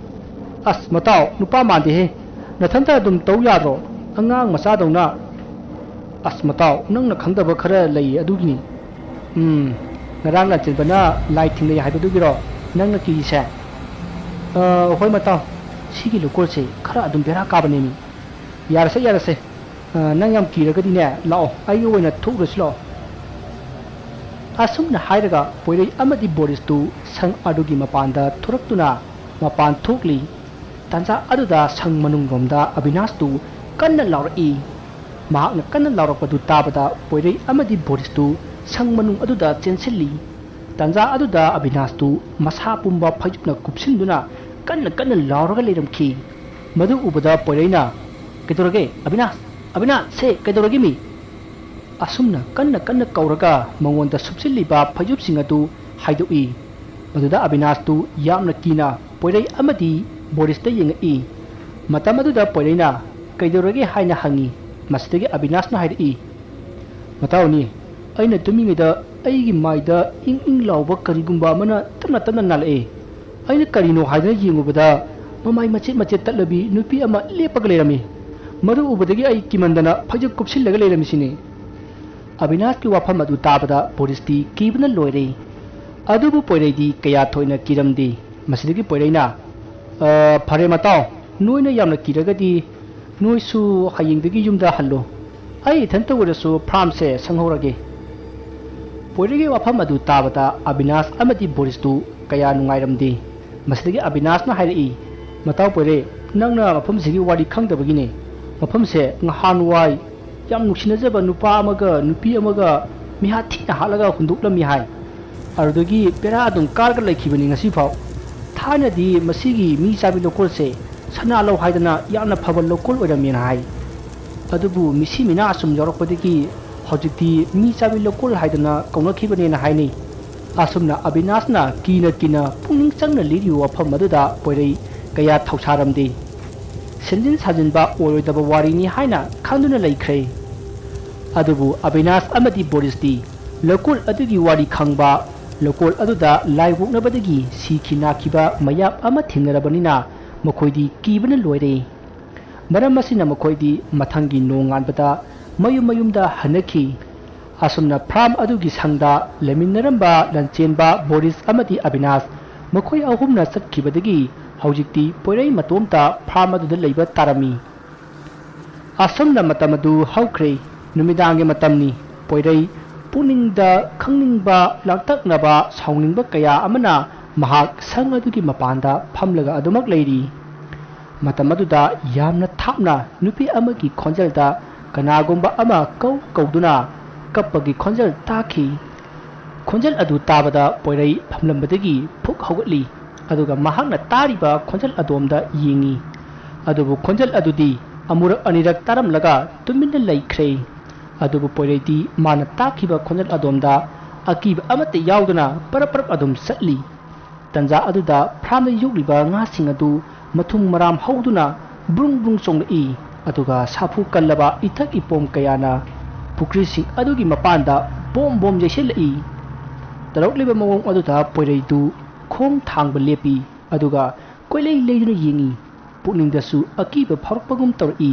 "ꯑꯁ ꯃꯇꯥꯎ, ꯅꯨꯄꯥ ꯃꯥꯟꯗꯦꯍꯦ, ꯅꯊꯟꯇ ꯑꯗꯨꯝ ꯇꯧ ꯌꯥꯗ꯭ꯔꯣ? ꯑꯉꯥꯡ ꯃꯆꯥꯗꯧꯅ꯫ ꯑꯁ ꯃꯇꯥꯎ, ꯅꯪꯅ ꯈꯪꯗꯕ ꯈꯔ ꯂꯩ ꯑꯗꯨꯒꯤꯅꯤ꯫ ꯎꯝ, ꯉꯔꯥꯡ ꯂꯥꯟꯆꯦꯟꯕꯅ ꯂꯥꯏ ꯊꯦꯡꯅꯩ ꯍꯥꯏꯕꯗꯨꯒꯤꯔꯣ ꯅꯪꯅ ꯀꯤꯔꯤꯁꯦ?" "ꯑ, ꯍꯣꯏ ꯃꯇꯥꯎ, ꯁꯤꯒꯤ ꯂꯨꯀꯣꯜꯁꯦ ꯈꯔ ꯑꯗꯨꯝ ꯕꯦꯔꯥ ꯀꯥꯕꯅꯦꯃꯤ꯫ ꯌꯥꯔꯁꯦ, ꯌꯥꯔꯁꯦ, ꯑ, ꯅꯪ ꯌꯥꯝ ꯀꯤꯔꯒꯗꯤꯅꯦ, ꯂꯥꯛꯑꯣ, ꯑꯩꯒ ꯑꯣꯏꯅ ꯊꯣꯛꯎꯔꯁꯤ ꯂꯥꯛꯑꯣ"꯫ ꯑꯁꯨꯝꯅ ꯍꯥꯏꯔꯒ ꯄꯣꯏꯔꯩ ꯑꯃꯗꯤ ꯕꯣꯔꯤꯁꯇꯨ ꯁꯪ ꯑꯗꯨꯒꯤ ꯃꯄꯥꯟꯗ ꯊꯣꯔꯛꯇꯨꯅ ꯃꯄꯥꯟ ꯊꯣꯛꯂꯤ꯫ ꯇꯥꯟꯖꯥ ꯑꯗꯨꯗ ꯁꯪ ꯃꯅꯨꯡꯂꯣꯝꯗ ꯑꯕꯤꯅꯥꯁꯇꯨ ꯀꯟꯅ ꯂꯥꯎꯔꯛꯏ꯫ ꯃꯍꯥꯛꯅ ꯀꯟꯅ ꯂꯥꯎꯔꯛꯄꯗꯨ ꯇꯥꯕꯗ ꯄꯣꯏꯔꯩ ꯑꯃꯗꯤ ꯕꯣꯔꯤꯁꯇꯨ ꯁꯪ ꯃꯅꯨꯡ ꯑꯗꯨꯗ ꯆꯦꯟꯁꯤꯜꯂꯤ꯫ ꯇꯥꯟꯖꯥ ꯑꯗꯨꯗ ꯑꯕꯤꯅꯥꯁꯇꯨ ꯃꯁꯥ ꯄꯨꯝꯕ ꯐꯩꯖꯨꯞꯅ ꯀꯨꯞꯁꯤꯟꯗꯨꯅ ꯀꯟꯅ ꯀꯟꯅ ꯂꯥꯎꯔꯒ ꯂꯩꯔꯝꯈꯤ꯫ ꯃꯗꯨ ꯎꯕꯗ ꯄꯣꯏꯔꯩꯅ, "ꯀꯩꯗꯧꯔꯒꯦ ꯑꯕꯤꯅꯥꯁ? ꯑꯕꯤꯅꯥꯁ, ꯁꯦ ꯀꯩꯗꯧꯔꯒꯦ ꯃꯤ?" ꯑꯁꯨꯝꯅ ꯀꯟꯅ ꯀꯟꯅ ꯀꯧꯔꯒ ꯃꯉꯣꯟꯗ ꯁꯨꯞꯆꯤꯜꯂꯤꯕ ꯐꯩꯖꯨꯞꯁꯤꯡ ꯑꯗꯨ ꯍꯥꯏꯗꯣꯛꯏ꯫ ꯃꯗꯨꯗ ꯑꯕꯤꯅꯥꯁꯇꯨ ꯌꯥꯝꯅ ꯀꯤꯅ ꯄꯣꯏꯔꯩ ꯑꯃꯗꯤ ꯕꯣꯔꯤꯁꯇ ꯌꯦꯡꯉꯛꯏ꯫ ꯃꯇꯝ ꯑꯗꯨꯗ ꯄꯣꯏꯔꯩꯅ "ꯀꯩꯗꯧꯔꯒꯦ?" ꯍꯥꯏꯅ ꯍꯪꯉꯤ꯫ ꯃꯁꯤꯗꯒꯤ ꯑꯕꯤꯅꯥꯁꯅ ꯍꯥꯏꯔꯛꯏ, "ꯃꯇꯥꯎꯅꯤ, ꯑꯩꯅ ꯇꯨꯝꯃꯤꯉꯩꯗ ꯑꯩꯒꯤ ꯃꯥꯏꯗ ꯏꯪ ꯏꯪ ꯂꯥꯎꯕ ꯀꯔꯤꯒꯨꯝꯕ ꯑꯃꯅ ꯇꯞꯅ ꯇꯞꯅ ꯅꯥꯜꯂꯛꯑꯦ꯫ ꯑꯩꯅ ꯀꯔꯤꯅꯣ ꯍꯥꯏꯗꯨꯅ ꯌꯦꯡꯉꯨꯕꯗ ꯃꯃꯥꯏ ꯃꯆꯦꯠ ꯃꯆꯦꯠ ꯇꯠꯂꯕꯤ ꯅꯨꯄꯤ ꯑꯃ ꯂꯦꯞꯄꯒ ꯂꯩꯔꯝꯃꯤ꯫ ꯃꯗꯨ ꯎꯕꯗꯒꯤ ꯑꯩ ꯀꯤꯃꯟꯗꯅ ꯐꯩꯖꯨꯞ ꯀꯨꯞꯁꯤꯜꯂꯒ ꯂꯩꯔꯝꯃꯤꯁꯤꯅꯤ"꯫ ꯑꯕꯤꯅꯥꯁꯀꯤ ꯋꯥꯐꯝ ꯑꯗꯨ ꯇꯥꯕꯗ ꯕꯣꯔꯤꯁꯇꯤ ꯀꯤꯕꯅ ꯂꯣꯏꯔꯦ꯫ ꯑꯗꯨꯕꯨ ꯄꯣꯏꯔꯩꯗꯤ ꯀꯌꯥ ꯊꯣꯏꯅ ꯀꯤꯔꯝꯗꯦ꯫ ꯃꯁꯤꯗꯒꯤ ꯄꯣꯏꯔꯩꯅ, "ꯑ, ꯐꯔꯦ ꯃꯇꯥꯎ, ꯅꯣꯏꯅ ꯌꯥꯝꯅ ꯀꯤꯔꯒꯗꯤ ꯅꯣꯏꯁꯨ ꯍꯌꯦꯡꯗꯒꯤ ꯌꯨꯝꯗ ꯍꯜꯂꯣ꯫ ꯑꯩ ꯏꯊꯟꯇ ꯑꯣꯏꯔꯁꯨ ꯐꯥꯔꯝꯁꯦ ꯁꯪꯍꯧꯔꯒꯦ"꯫ ꯄꯣꯏꯔꯩꯒꯤ ꯋꯥꯐꯝ ꯑꯗꯨ ꯇꯥꯕꯗ ꯑꯕꯤꯅꯥꯁ ꯑꯃꯗꯤ ꯕꯣꯔꯤꯁꯇꯨ ꯀꯌꯥ ꯅꯨꯡꯉꯥꯏꯔꯝꯗꯦ꯫ ꯃꯁꯤꯗꯒꯤ ꯑꯕꯤꯅꯥꯁꯅ ꯍꯥꯏꯔꯛꯏ, "ꯃꯇꯥꯎ ꯄꯣꯏꯔꯩ, ꯅꯪꯅ ꯃꯐꯝꯁꯤꯒꯤ ꯋꯥꯔꯤ ꯈꯪꯗꯕꯒꯤꯅꯦ꯫ ꯃꯐꯝꯁꯦ ꯉꯍꯥꯟꯋꯥꯏ ꯌꯥꯝ ꯅꯨꯡꯁꯤꯅꯖꯕ ꯅꯨꯄꯥ ꯑꯃꯒ ꯅꯨꯄꯤ ꯑꯃꯒ ꯃꯤꯍꯥꯠ ꯊꯤꯅ ꯍꯥꯠꯂꯒ ꯍꯨꯟꯗꯣꯛꯂꯝꯃꯤ ꯍꯥꯏ꯫ ꯑꯗꯨꯗꯒꯤ ꯕꯦꯔꯥ ꯑꯗꯨꯝ ꯀꯥꯔꯒ ꯂꯩꯈꯤꯕꯅꯤ ꯉꯁꯤꯐꯥꯎ꯫ ꯊꯥꯏꯅꯗꯤ ꯃꯁꯤꯒꯤ ꯃꯤ ꯆꯥꯕꯤ ꯂꯧꯀꯣꯜꯁꯦ ꯁꯅꯥ ꯂꯧ ꯍꯥꯏꯗꯅ ꯌꯥꯝꯅ ꯐꯕ ꯂꯧꯀꯣꯜ ꯑꯣꯏꯔꯝꯃꯦꯅ ꯍꯥꯏ꯫ ꯑꯗꯨꯕꯨ ꯃꯤꯁꯤ ꯃꯤꯅꯥ ꯑꯁꯨꯝ ꯌꯥꯎꯔꯛꯄꯗꯒꯤ ꯍꯧꯖꯤꯛꯇꯤ ꯃꯤ ꯆꯥꯕꯤ ꯂꯧꯀꯣꯜ ꯍꯥꯏꯗꯅ ꯀꯧꯅꯈꯤꯕꯅꯦꯅ ꯍꯥꯏꯅꯩ꯫ ꯑꯁꯨꯝꯅ ꯑꯕꯤꯅꯥꯁꯅ ꯀꯤꯅ ꯀꯤꯅ ꯄꯨꯛꯅꯤꯡ ꯆꯪꯅ ꯂꯤꯔꯤꯕ ꯋꯥꯐꯝ ꯑꯗꯨꯗ ꯄꯣꯏꯔꯩ ꯀꯌꯥ ꯊꯧꯁꯥꯔꯝꯗꯦ꯫ ꯁꯦꯝꯖꯤꯟ ꯁꯥꯖꯤꯟꯕ ꯑꯣꯏꯔꯣꯏꯗꯕ ꯋꯥꯔꯤꯅꯤ ꯍꯥꯏꯅ ꯈꯟꯗꯨꯅ ꯂꯩꯈ꯭ꯔꯦ꯫ ꯑꯗꯨꯕꯨ ꯑꯕꯤꯅꯥꯁ ꯑꯃꯗꯤ ꯕꯣꯔꯤꯁꯇꯤ ꯂꯧꯀꯣꯜ ꯑꯗꯨꯒꯤ ꯋꯥꯔꯤ ꯈꯪꯕ, ꯂꯧꯀꯣꯜ ꯑꯗꯨꯗ ꯂꯥꯏ ꯑꯣꯛꯅꯕꯗꯒꯤ ꯁꯤꯈꯤ ꯅꯥꯈꯤꯕ ꯃꯌꯥꯝ ꯑꯃ ꯊꯦꯡꯅꯔꯕꯅꯤꯅ ꯃꯈꯣꯏꯗꯤ ꯀꯤꯕꯅ ꯂꯣꯏꯔꯦ꯫ ꯃꯔꯝ ꯑꯁꯤꯅ ꯃꯈꯣꯏꯗꯤ ꯃꯊꯪꯒꯤ ꯅꯣꯡꯉꯥꯟꯕꯗ ꯃꯌꯨꯝ ꯃꯌꯨꯝꯗ ꯍꯟꯅꯈꯤ꯫ ꯑꯁꯨꯝꯅ ꯐꯥꯔꯝ ꯑꯗꯨꯒꯤ ꯁꯪꯗ ꯂꯩꯃꯤꯟꯅꯔꯝꯕ ꯂꯟꯆꯦꯟꯕ, ꯕꯣꯔꯤꯁ ꯑꯃꯗꯤ ꯑꯕꯤꯅꯥꯁ ꯃꯈꯣꯏ ꯑꯍꯨꯝꯅ ꯆꯠꯈꯤꯕꯗꯒꯤ ꯍꯧꯖꯤꯛꯇꯤ ꯄꯣꯏꯔꯩ ꯃꯇꯣꯝꯇ ꯐꯥꯔꯝ ꯑꯗꯨꯗ ꯂꯩꯕ ꯇꯥꯔꯝꯃꯤ꯫ ꯑꯁꯨꯝꯅ ꯃꯇꯝ ꯑꯗꯨ ꯍꯧꯈ꯭ꯔꯦ꯫ ꯅꯨꯃꯤꯗꯥꯡꯒꯤ ꯃꯇꯝꯅꯤ꯫ ꯄꯣꯏꯔꯩ ꯄꯨꯛꯅꯤꯡꯗ ꯈꯪꯅꯤꯡꯕ, ꯂꯥꯡꯇꯛꯅꯕ, ꯁꯥꯎꯅꯤꯡꯕ ꯀꯌꯥ ꯑꯃꯅ ꯃꯍꯥꯛ ꯁꯪ ꯑꯗꯨꯒꯤ ꯃꯄꯥꯟꯗ ꯐꯝꯂꯒ ꯑꯗꯨꯃꯛ ꯂꯩꯔꯤ꯫ ꯃꯇꯝ ꯑꯗꯨꯗ ꯌꯥꯝꯅ ꯊꯥꯞꯅ ꯅꯨꯄꯤ ꯑꯃꯒꯤ ꯈꯣꯟꯖꯦꯜꯗ ꯀꯅꯥꯒꯨꯝꯕ ꯑꯃ ꯀꯧ ꯀꯧꯗꯨꯅ ꯀꯞꯄꯒꯤ ꯈꯣꯟꯖꯦꯜ ꯇꯥꯈꯤ꯫ ꯈꯣꯟꯖꯦꯜ ꯑꯗꯨ ꯇꯥꯕꯗ ꯄꯣꯏꯔꯩ ꯐꯝꯂꯝꯕꯗꯒꯤ ꯐꯨꯛ ꯍꯧꯒꯠꯂꯤ, ꯑꯗꯨꯒ ꯃꯍꯥꯛꯅ ꯇꯥꯔꯤꯕ ꯈꯣꯟꯖꯦꯜ ꯑꯗꯣꯝꯗ ꯌꯦꯡꯉꯤ꯫ ꯑꯗꯨꯕꯨ ꯈꯣꯟꯖꯦꯜ ꯑꯗꯨꯗꯤ ꯑꯃꯨꯔꯛ ꯑꯅꯤꯔꯛ ꯇꯥꯔꯝꯂꯒ ꯇꯨꯃꯤꯟꯅ ꯂꯩꯈ꯭ꯔꯦ꯫ ꯑꯗꯨꯕꯨ ꯄꯣꯏꯔꯩꯗꯤ ꯃꯥꯅ ꯇꯥꯈꯤꯕ ꯈꯣꯟꯖꯦꯜ ꯑꯗꯣꯝꯗ ꯑꯀꯤꯕ ꯑꯃꯠꯇ ꯌꯥꯎꯗꯅ ꯄꯔꯞ ꯄꯔꯞ ꯑꯗꯨꯝ ꯆꯠꯂꯤ꯫ ꯇꯟꯖꯥ ꯑꯗꯨꯗ ꯐꯥꯔꯝꯗ ꯌꯣꯛꯂꯤꯕ ꯉꯥꯁꯤꯡ ꯑꯗꯨ ꯃꯊꯨꯝ ꯃꯔꯥꯝ ꯍꯧꯗꯨꯅ ꯕ꯭ꯔꯨꯡ ꯕ꯭ꯔꯨꯡ ꯆꯣꯡꯂꯛꯏ, ꯑꯗꯨꯒ ꯁꯥꯐꯨ ꯀꯜꯂꯕ ꯏꯊꯛ ꯏꯄꯣꯝ ꯀꯌꯥꯅ ꯄꯨꯈ꯭ꯔꯤꯁꯤꯡ ꯑꯗꯨꯒꯤ ꯃꯄꯥꯟꯗ ꯕꯣꯝ ꯕꯣꯝ ꯌꯩꯁꯤꯜꯂꯛꯏ꯫ ꯇꯧꯔꯛꯂꯤꯕ ꯃꯑꯣꯡ ꯑꯗꯨꯗ ꯄꯣꯏꯔꯩꯗꯨ ꯈꯣꯡ ꯊꯥꯡꯕ ꯂꯦꯞꯄꯤ, ꯑꯗꯨꯒ ꯀꯣꯏꯂꯩ ꯂꯩꯗꯨꯅ ꯌꯦꯡꯏ꯫ ꯄꯨꯛꯅꯤꯡꯗꯁꯨ ꯑꯀꯤꯕ ꯐꯥꯎꯔꯛꯄꯒꯨꯝ ꯇꯧꯔꯛꯏ꯫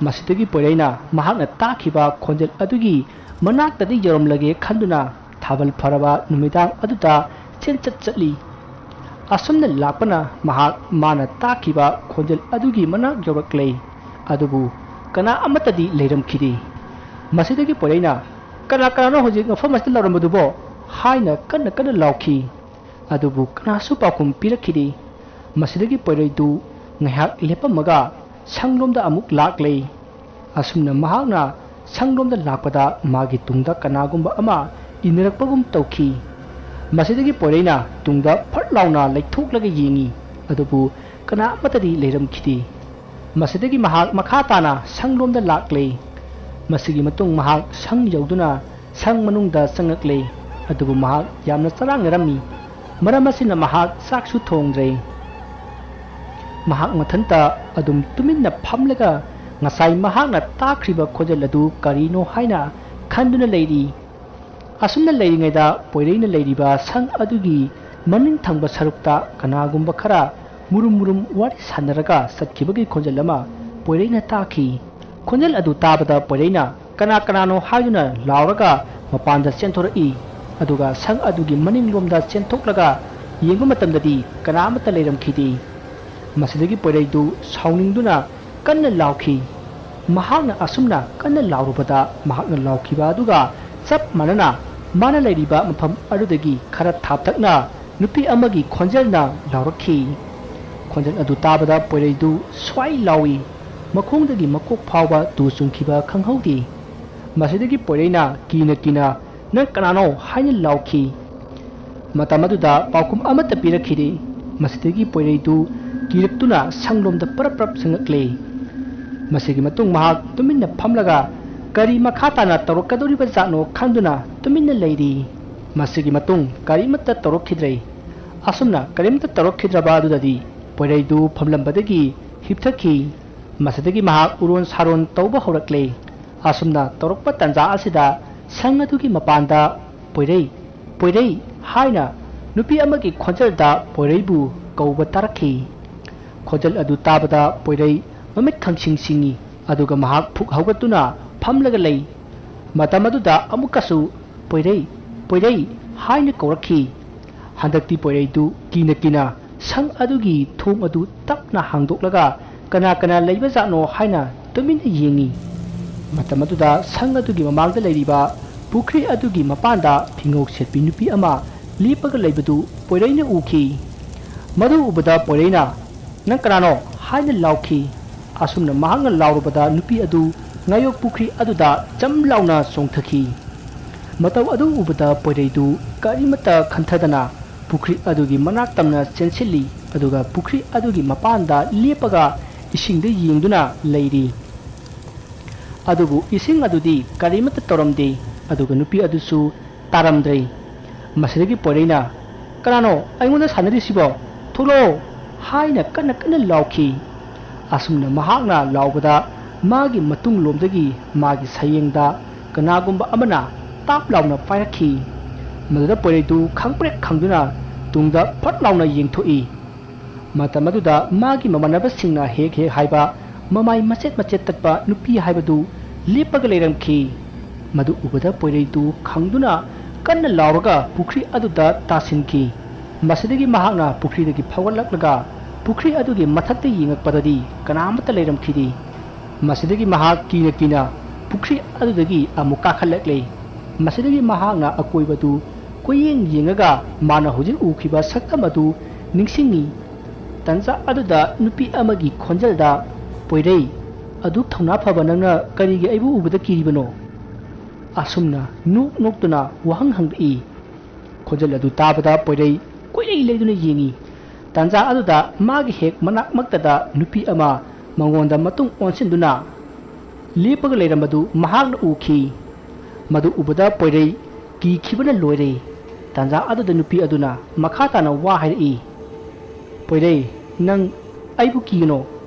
ꯃꯁꯤꯗꯒꯤ ꯄꯣꯏꯔꯩꯅ ꯃꯍꯥꯛꯅ ꯇꯥꯈꯤꯕ ꯈꯣꯟꯖꯦꯜ ꯑꯗꯨꯒꯤ ꯃꯅꯥꯛꯇꯗꯤ ꯌꯧꯔꯝꯂꯒꯦ ꯈꯟꯗꯨꯅ ꯊꯥꯕꯜ ꯐꯔꯕ ꯅꯨꯃꯤꯗꯥꯡ ꯑꯗꯨꯗ ꯆꯦꯟꯆꯠ ꯆꯠꯂꯤ꯫ ꯑꯁꯨꯝꯅ ꯂꯥꯛꯄꯅ ꯃꯍꯥꯛ ꯃꯥꯅ ꯇꯥꯈꯤꯕ ꯈꯣꯟꯖꯦꯜ ꯑꯗꯨꯒꯤ ꯃꯅꯥꯛ ꯌꯧꯔꯛꯂꯦ꯫ ꯑꯗꯨꯕꯨ ꯀꯅꯥ ꯑꯃꯠꯇꯗꯤ ꯂꯩꯔꯝꯈꯤꯗꯦ꯫ ꯃꯁꯤꯗꯒꯤ ꯄꯣꯏꯔꯩꯅ, "ꯀꯅꯥ ꯀꯅꯥꯅꯣ ꯍꯧꯖꯤꯛ ꯃꯐꯝ ꯑꯁꯤꯗ ꯂꯥꯎꯔꯝꯕꯗꯨꯕꯣ?" ꯍꯥꯏꯅ ꯀꯟꯅ ꯀꯟꯅ ꯂꯥꯎꯈꯤ꯫ ꯑꯗꯨꯕꯨ ꯀꯅꯥꯁꯨ ꯄꯥꯎꯈꯨꯝ ꯄꯤꯔꯛꯈꯤꯗꯦ꯫ ꯃꯁꯤꯗꯒꯤ ꯄꯣꯏꯔꯩꯗꯨ ꯉꯥꯏꯍꯥꯛ ꯂꯦꯞꯄꯝꯃꯒ ꯁꯪꯂꯣꯝꯗ ꯑꯃꯨꯛ ꯂꯥꯛꯂꯦ꯫ ꯑꯁꯨꯝꯅ ꯃꯍꯥꯛꯅ ꯁꯪꯂꯣꯝꯗ ꯂꯥꯛꯄꯗ ꯃꯥꯒꯤ ꯇꯨꯡꯗ ꯀꯅꯥꯒꯨꯝꯕ ꯑꯃ ꯏꯟꯅꯔꯛꯄꯒꯨꯝ ꯇꯧꯈꯤ꯫ ꯃꯁꯤꯗꯒꯤ ꯄꯣꯏꯔꯩꯅ ꯇꯨꯡꯗ ꯐꯠ ꯂꯥꯎꯅ ꯂꯩꯊꯣꯛꯂꯒ ꯌꯦꯡꯉꯤ, ꯑꯗꯨꯕꯨ ꯀꯅꯥ ꯑꯃꯠꯇꯗꯤ ꯂꯩꯔꯝꯈꯤꯗꯦ꯫ ꯃꯁꯤꯗꯒꯤ ꯃꯍꯥꯛ ꯃꯈꯥ ꯇꯥꯅ ꯁꯪꯂꯣꯝꯗ ꯂꯥꯛꯂꯦ꯫ ꯃꯁꯤꯒꯤ ꯃꯇꯨꯡ ꯃꯍꯥꯛ ꯁꯪ ꯌꯧꯗꯨꯅ ꯁꯪ ꯃꯅꯨꯡꯗ ꯆꯪꯂꯛꯂꯦ, ꯑꯗꯨꯕꯨ ꯃꯍꯥꯛ ꯌꯥꯝꯅ ꯆꯔꯥꯡꯅꯔꯝꯃꯤ꯫ ꯃꯔꯝ ꯑꯁꯤꯅ ꯃꯍꯥꯛ ꯆꯥꯛꯁꯨ ꯊꯣꯡꯗ꯭ꯔꯦ꯫ ꯃꯍꯥꯛ ꯃꯊꯟꯇ ꯑꯗꯨꯝ ꯇꯨꯃꯤꯟꯅ ꯐꯝꯂꯒ ꯉꯁꯥꯏ ꯃꯍꯥꯛꯅ ꯇꯥꯈ꯭ꯔꯤꯕ ꯈꯣꯟꯖꯦꯜ ꯑꯗꯨ ꯀꯔꯤꯅꯣ ꯍꯥꯏꯅ ꯈꯟꯗꯨꯅ ꯂꯩꯔꯤ꯫ ꯑꯁꯨꯝꯅ ꯂꯩꯔꯤꯉꯩꯗ ꯄꯣꯏꯔꯩꯅ ꯂꯩꯔꯤꯕ ꯁꯪ ꯑꯗꯨꯒꯤ ꯃꯅꯤꯡ ꯊꯪꯕ ꯁꯔꯨꯛꯇ ꯀꯅꯥꯒꯨꯝꯕ ꯈꯔ ꯃꯨꯔꯨꯝ ꯃꯨꯔꯨꯝ ꯋꯥꯔꯤ ꯁꯥꯟꯅꯔꯒ ꯆꯠꯈꯤꯕꯒꯤ ꯈꯣꯟꯖꯦꯜ ꯑꯃ ꯄꯣꯏꯔꯩꯅ ꯇꯥꯈꯤ꯫ ꯈꯣꯟꯖꯦꯜ ꯑꯗꯨ ꯇꯥꯕꯗ ꯄꯣꯏꯔꯩꯅ "ꯀꯅꯥ ꯀꯅꯥꯅꯣ?" ꯍꯥꯏꯗꯨꯅ ꯂꯥꯎꯔꯒ ꯃꯄꯥꯟꯗ ꯆꯦꯟꯊꯣꯔꯛꯏ꯫ ꯑꯗꯨꯒ ꯁꯪ ꯑꯗꯨꯒꯤ ꯃꯅꯤꯡꯂꯣꯝꯗ ꯆꯦꯟꯊꯣꯛꯂꯒ ꯌꯦꯡꯕ ꯃꯇꯝꯗꯗꯤ ꯀꯅꯥ ꯑꯃꯠꯇ ꯂꯩꯔꯝꯈꯤꯗꯦ꯫ ꯃꯁꯤꯗꯒꯤ ꯄꯣꯏꯔꯩꯗꯨ ꯁꯥꯎꯅꯤꯡꯗꯨꯅ ꯀꯟꯅ ꯂꯥꯎꯈꯤ꯫ ꯃꯍꯥꯛꯅ ꯑꯁꯨꯝꯅ ꯀꯟꯅ ꯂꯥꯎꯔꯨꯕꯗ ꯃꯍꯥꯛꯅ ꯂꯥꯎꯈꯤꯕ ꯑꯗꯨꯒ ꯆꯞ ꯃꯥꯟꯅꯅ ꯃꯥꯅ ꯂꯩꯔꯤꯕ ꯃꯐꯝ ꯑꯗꯨꯗꯒꯤ ꯈꯔ ꯊꯥꯞꯇꯛꯅ ꯅꯨꯄꯤ ꯑꯃꯒꯤ ꯈꯣꯟꯖꯦꯜꯅ ꯂꯥꯎꯔꯛꯈꯤ꯫ ꯈꯣꯟꯖꯦꯜ ꯑꯗꯨ ꯇꯥꯕꯗ ꯄꯣꯏꯔꯩꯗꯨ ꯁ꯭ꯋꯥꯏ ꯂꯥꯎꯏ꯫ ꯃꯈꯣꯡꯗꯒꯤ ꯃꯀꯣꯛ ꯐꯥꯎꯕ ꯇꯨ ꯆꯨꯡꯈꯤꯕ ꯈꯪꯍꯧꯗꯦ꯫ ꯃꯁꯤꯗꯒꯤ ꯄꯣꯏꯔꯩꯅ ꯀꯤꯅ ꯀꯤꯅ "ꯅꯪ ꯀꯅꯥꯅꯣ?" ꯍꯥꯏꯅ ꯂꯥꯎꯈꯤ꯫ ꯃꯇꯝ ꯑꯗꯨꯗ ꯄꯥꯎꯈꯨꯝ ꯑꯃꯠꯇ ꯄꯤꯔꯛꯈꯤꯗꯦ꯫ ꯃꯁꯤꯗꯒꯤ ꯄꯣꯏꯔꯩꯗꯨ ꯀꯤꯔꯛꯇꯨꯅ ꯁꯪꯂꯣꯝꯗ ꯄꯔꯞ ꯄꯔꯞ ꯆꯪꯂꯛꯂꯦ꯫ ꯃꯁꯤꯒꯤ ꯃꯇꯨꯡ ꯃꯍꯥꯛ ꯇꯨꯃꯤꯟꯅ ꯐꯝꯂꯒ ꯀꯔꯤ ꯃꯈꯥ ꯇꯥꯅ ꯇꯧꯔꯛꯀꯗꯧꯔꯤꯕ ꯖꯥꯠꯅꯣ ꯈꯟꯗꯨꯅ ꯇꯨꯃꯤꯟꯅ ꯂꯩꯔꯤ꯫ ꯃꯁꯤꯒꯤ ꯃꯇꯨꯡ ꯀꯔꯤꯃꯠꯇ ꯇꯧꯔꯛꯈꯤꯗ꯭ꯔꯦ꯫ ꯑꯁꯨꯝꯅ ꯀꯔꯤꯝꯇ ꯇꯧꯔꯛꯈꯤꯗ꯭ꯔꯕ ꯑꯗꯨꯗꯗꯤ ꯄꯣꯏꯔꯩꯗꯨ ꯐꯝꯂꯝꯕꯗꯒꯤ ꯍꯤꯞꯊꯈꯤ꯫ ꯃꯁꯤꯗꯒꯤ ꯃꯍꯥꯛ ꯎꯔꯣꯟ ꯁꯥꯔꯣꯟ ꯇꯧꯕ ꯍꯧꯔꯛꯂꯦ꯫ ꯑꯁꯨꯝꯅ ꯇꯧꯔꯛꯄ ꯇꯥꯟꯖꯥ ꯑꯁꯤꯗ ꯁꯪ ꯑꯗꯨꯒꯤ ꯃꯄꯥꯟꯗ "ꯄꯣꯏꯔꯩ, ꯄꯣꯏꯔꯩ" ꯍꯥꯏꯅ ꯅꯨꯄꯤ ꯑꯃꯒꯤ ꯈꯣꯟꯖꯦꯜꯗ ꯄꯣꯏꯔꯩꯕꯨ ꯀꯧꯕ ꯇꯥꯔꯛꯈꯤ꯫ ꯈꯣꯟꯖꯦꯜ ꯑꯗꯨ ꯇꯥꯕꯗ ꯄꯣꯏꯔꯩ ꯃꯃꯤꯠ ꯈꯪꯁꯤꯡ ꯁꯤꯡꯏ, ꯑꯗꯨꯒ ꯃꯍꯥꯛ ꯐꯨꯛ ꯍꯧꯒꯠꯇꯨꯅ ꯐꯝꯂꯒ ꯂꯩ꯫ ꯃꯇꯝ ꯑꯗꯨꯗ ꯑꯃꯨꯛꯀꯁꯨ "ꯄꯣꯏꯔꯩ, ꯄꯣꯏꯔꯩ" ꯍꯥꯏꯅ ꯀꯧꯔꯛꯈꯤ꯫ ꯍꯟꯗꯛꯇꯤ ꯄꯣꯏꯔꯩꯗꯨ ꯀꯤꯅ ꯀꯤꯅ ꯁꯪ ꯑꯗꯨꯒꯤ ꯊꯣꯡ ꯑꯗꯨ ꯇꯞꯅ ꯍꯥꯡꯗꯣꯛꯂꯒ ꯀꯅꯥ ꯀꯅꯥ ꯂꯩꯕꯖꯥꯠꯅꯣ ꯍꯥꯏꯅ ꯇꯨꯃꯤꯟꯅ ꯌꯦꯡꯉꯤ꯫ ꯃꯇꯝ ꯑꯗꯨꯗ ꯁꯪ ꯑꯗꯨꯒꯤ ꯃꯃꯥꯡꯗ ꯂꯩꯔꯤꯕ ꯄꯨꯈ꯭ꯔꯤ ꯑꯗꯨꯒꯤ ꯃꯄꯥꯟꯗ ꯐꯤꯉꯧ ꯁꯦꯠꯄꯤ ꯅꯨꯄꯤ ꯑꯃ ꯂꯦꯞꯄꯒ ꯂꯩꯕꯗꯨ ꯄꯣꯏꯔꯩꯅ ꯎꯈꯤ꯫ ꯃꯗꯨ ꯎꯕꯗ ꯄꯣꯏꯔꯩꯅ "ꯅꯪ ꯀꯅꯥꯅꯣ?" ꯍꯥꯏꯅ ꯂꯥꯎꯈꯤ꯫ ꯑꯁꯨꯝꯅ ꯃꯍꯥꯛꯅ ꯂꯥꯎꯔꯨꯕꯗ ꯅꯨꯄꯤ ꯑꯗꯨ ꯉꯥꯌꯣꯛ ꯄꯨꯈ꯭ꯔꯤ ꯑꯗꯨꯗ ꯖꯝ ꯂꯥꯎꯅ ꯆꯣꯡꯊꯈꯤ꯫ ꯃꯇꯧ ꯑꯗꯨ ꯎꯕꯗ ꯄꯣꯏꯔꯩꯗꯨ ꯀꯔꯤꯃꯠꯇ ꯈꯟꯊꯗꯅ ꯄꯨꯈ꯭ꯔꯤ ꯑꯗꯨꯒꯤ ꯃꯅꯥꯛ ꯇꯝꯅ ꯆꯦꯟꯁꯤꯜꯂꯤ, ꯑꯗꯨꯒ ꯄꯨꯈ꯭ꯔꯤ ꯑꯗꯨꯒꯤ ꯃꯄꯥꯟꯗ ꯂꯦꯞꯄꯒ ꯏꯁꯤꯡꯗ ꯌꯦꯡꯗꯨꯅ ꯂꯩꯔꯤ꯫ ꯑꯗꯨꯕꯨ ꯏꯁꯤꯡ ꯑꯗꯨꯗꯤ ꯀꯔꯤꯃꯠꯇ ꯇꯧꯔꯝꯗꯦ, ꯑꯗꯨꯒ ꯅꯨꯄꯤ ꯑꯗꯨꯁꯨ ꯇꯥꯔꯝꯗ꯭ꯔꯦ꯫ ꯃꯁꯤꯗꯒꯤ ꯄꯣꯏꯔꯩꯅ, "ꯀꯅꯥꯅꯣ ꯑꯩꯉꯣꯟꯗ ꯁꯥꯟꯅꯔꯤꯁꯤꯕꯣ? ꯊꯣꯛꯂꯛꯑꯣ!" ꯍꯥꯏꯅ ꯀꯟꯅ ꯀꯟꯅ ꯂꯥꯎꯈꯤ꯫ ꯑꯁꯨꯝꯅ ꯃꯍꯥꯛꯅ ꯂꯥꯎꯕꯗ ꯃꯥꯒꯤ ꯃꯇꯨꯡꯂꯣꯝꯗꯒꯤ ꯃꯥꯒꯤ ꯁꯌꯦꯡꯗ ꯀꯅꯥꯒꯨꯝꯕ ꯑꯃꯅ ꯇꯥꯞ ꯂꯥꯎꯅ ꯄꯥꯏꯔꯛꯈꯤ꯫ ꯃꯗꯨꯗ ꯄꯣꯏꯔꯩꯗꯨ ꯈꯪꯄ꯭ꯔꯦꯛ ꯈꯪꯗꯨꯅ ꯇꯨꯡꯗ ꯐꯠ ꯂꯥꯎꯅ ꯌꯦꯡꯊꯣꯛꯏ꯫ ꯃꯇꯝ ꯑꯗꯨꯗ ꯃꯥꯒꯤ ꯃꯃꯥꯟꯅꯕꯁꯤꯡꯅ ꯍꯦꯛ ꯍꯦꯛ ꯍꯥꯏꯕ ꯃꯃꯥꯏ ꯃꯆꯦꯠ ꯃꯆꯦꯠ ꯇꯠꯄ ꯅꯨꯄꯤ ꯍꯥꯏꯕꯗꯨ ꯂꯦꯞꯄꯒ ꯂꯩꯔꯝꯈꯤ꯫ ꯃꯗꯨ ꯎꯕꯗ ꯄꯣꯏꯔꯩꯗꯨ ꯈꯪꯗꯨꯅ ꯀꯟꯅ ꯂꯥꯎꯔꯒ ꯄꯨꯈ꯭ꯔꯤ ꯑꯗꯨꯗ ꯇꯥꯁꯤꯟꯈꯤ꯫ ꯃꯁꯤꯗꯒꯤ ꯃꯍꯥꯛꯅ ꯄꯨꯈ꯭ꯔꯤꯗꯒꯤ ꯐꯥꯎꯒꯠꯂꯛꯂꯒ ꯄꯨꯈ꯭ꯔꯤ ꯑꯗꯨꯒꯤ ꯃꯊꯛꯇ ꯌꯦꯡꯉꯛꯄꯗꯗꯤ ꯀꯅꯥꯃꯠꯇ ꯂꯩꯔꯝꯈꯤꯗꯦ꯫ ꯃꯁꯤꯗꯒꯤ ꯃꯍꯥꯛ ꯀꯤꯅ ꯀꯤꯅ ꯄꯨꯈ꯭ꯔꯤ ꯑꯗꯨꯗꯒꯤ ꯑꯃꯨꯛ ꯀꯥꯈꯠꯂꯛꯂꯦ꯫ ꯃꯁꯤꯗꯒꯤ ꯃꯍꯥꯛꯅ ꯑꯀꯣꯏꯕꯗꯨ ꯀꯣꯏꯌꯦꯡ ꯌꯦꯡꯉꯒ ꯃꯥꯅ ꯍꯧꯖꯤꯛ ꯎꯈꯤꯕ ꯁꯛꯇꯝ ꯑꯗꯨ ꯅꯤꯡꯁꯤꯡꯉꯤ꯫ ꯇꯟꯖꯥ ꯑꯗꯨꯗ ꯅꯨꯄꯤ ꯑꯃꯒꯤ ꯈꯣꯟꯖꯦꯜꯗ, "ꯄꯣꯏꯔꯩ, ꯑꯗꯨꯛ ꯊꯧꯅꯥ ꯐꯕ ꯅꯪꯅ ꯀꯔꯤꯒꯤ ꯑꯩꯕꯨ ꯎꯕꯗ ꯀꯤꯔꯤꯕꯅꯣ?" ꯑꯁꯨꯝꯅ ꯅꯣꯛ ꯅꯣꯛꯇꯨꯅ ꯋꯥꯍꯪ ꯍꯪꯂꯛꯏ꯫ ꯈꯣꯟꯖꯦꯜ ꯑꯗꯨ ꯇꯥꯕꯗ ꯄꯣꯏꯔꯩ ꯀꯣꯏꯂꯩ ꯂꯩꯗꯨꯅ ꯌꯦꯡꯉꯤ꯫ ꯇꯥꯟꯖꯥ ꯑꯗꯨꯗ ꯃꯥꯒꯤ ꯍꯦꯛ ꯃꯅꯥꯛꯃꯛꯇꯗ ꯅꯨꯄꯤ ꯑꯃ ꯃꯉꯣꯟꯗ ꯃꯇꯨꯡ ꯑꯣꯟꯁꯤꯟꯗꯨꯅ ꯂꯦꯞꯄꯒ ꯂꯩꯔꯝꯕꯗꯨ ꯃꯍꯥꯛꯅ ꯎꯈꯤ꯫ ꯃꯗꯨ ꯎꯕꯗ ꯄꯣꯏꯔꯩ ꯀꯤꯈꯤꯕꯅ ꯂꯣꯏꯔꯦ꯫ ꯇꯥꯟꯖꯥ ꯑꯗꯨꯗ ꯅꯨꯄꯤ ꯑꯗꯨꯅ ꯃꯈꯥ ꯇꯥꯅ ꯋꯥ ꯍꯥꯏꯔꯛꯏ, "ꯄꯣꯏꯔꯩ, ꯅꯪ ꯑꯩꯕꯨ ꯀꯤꯒꯅꯣ꯫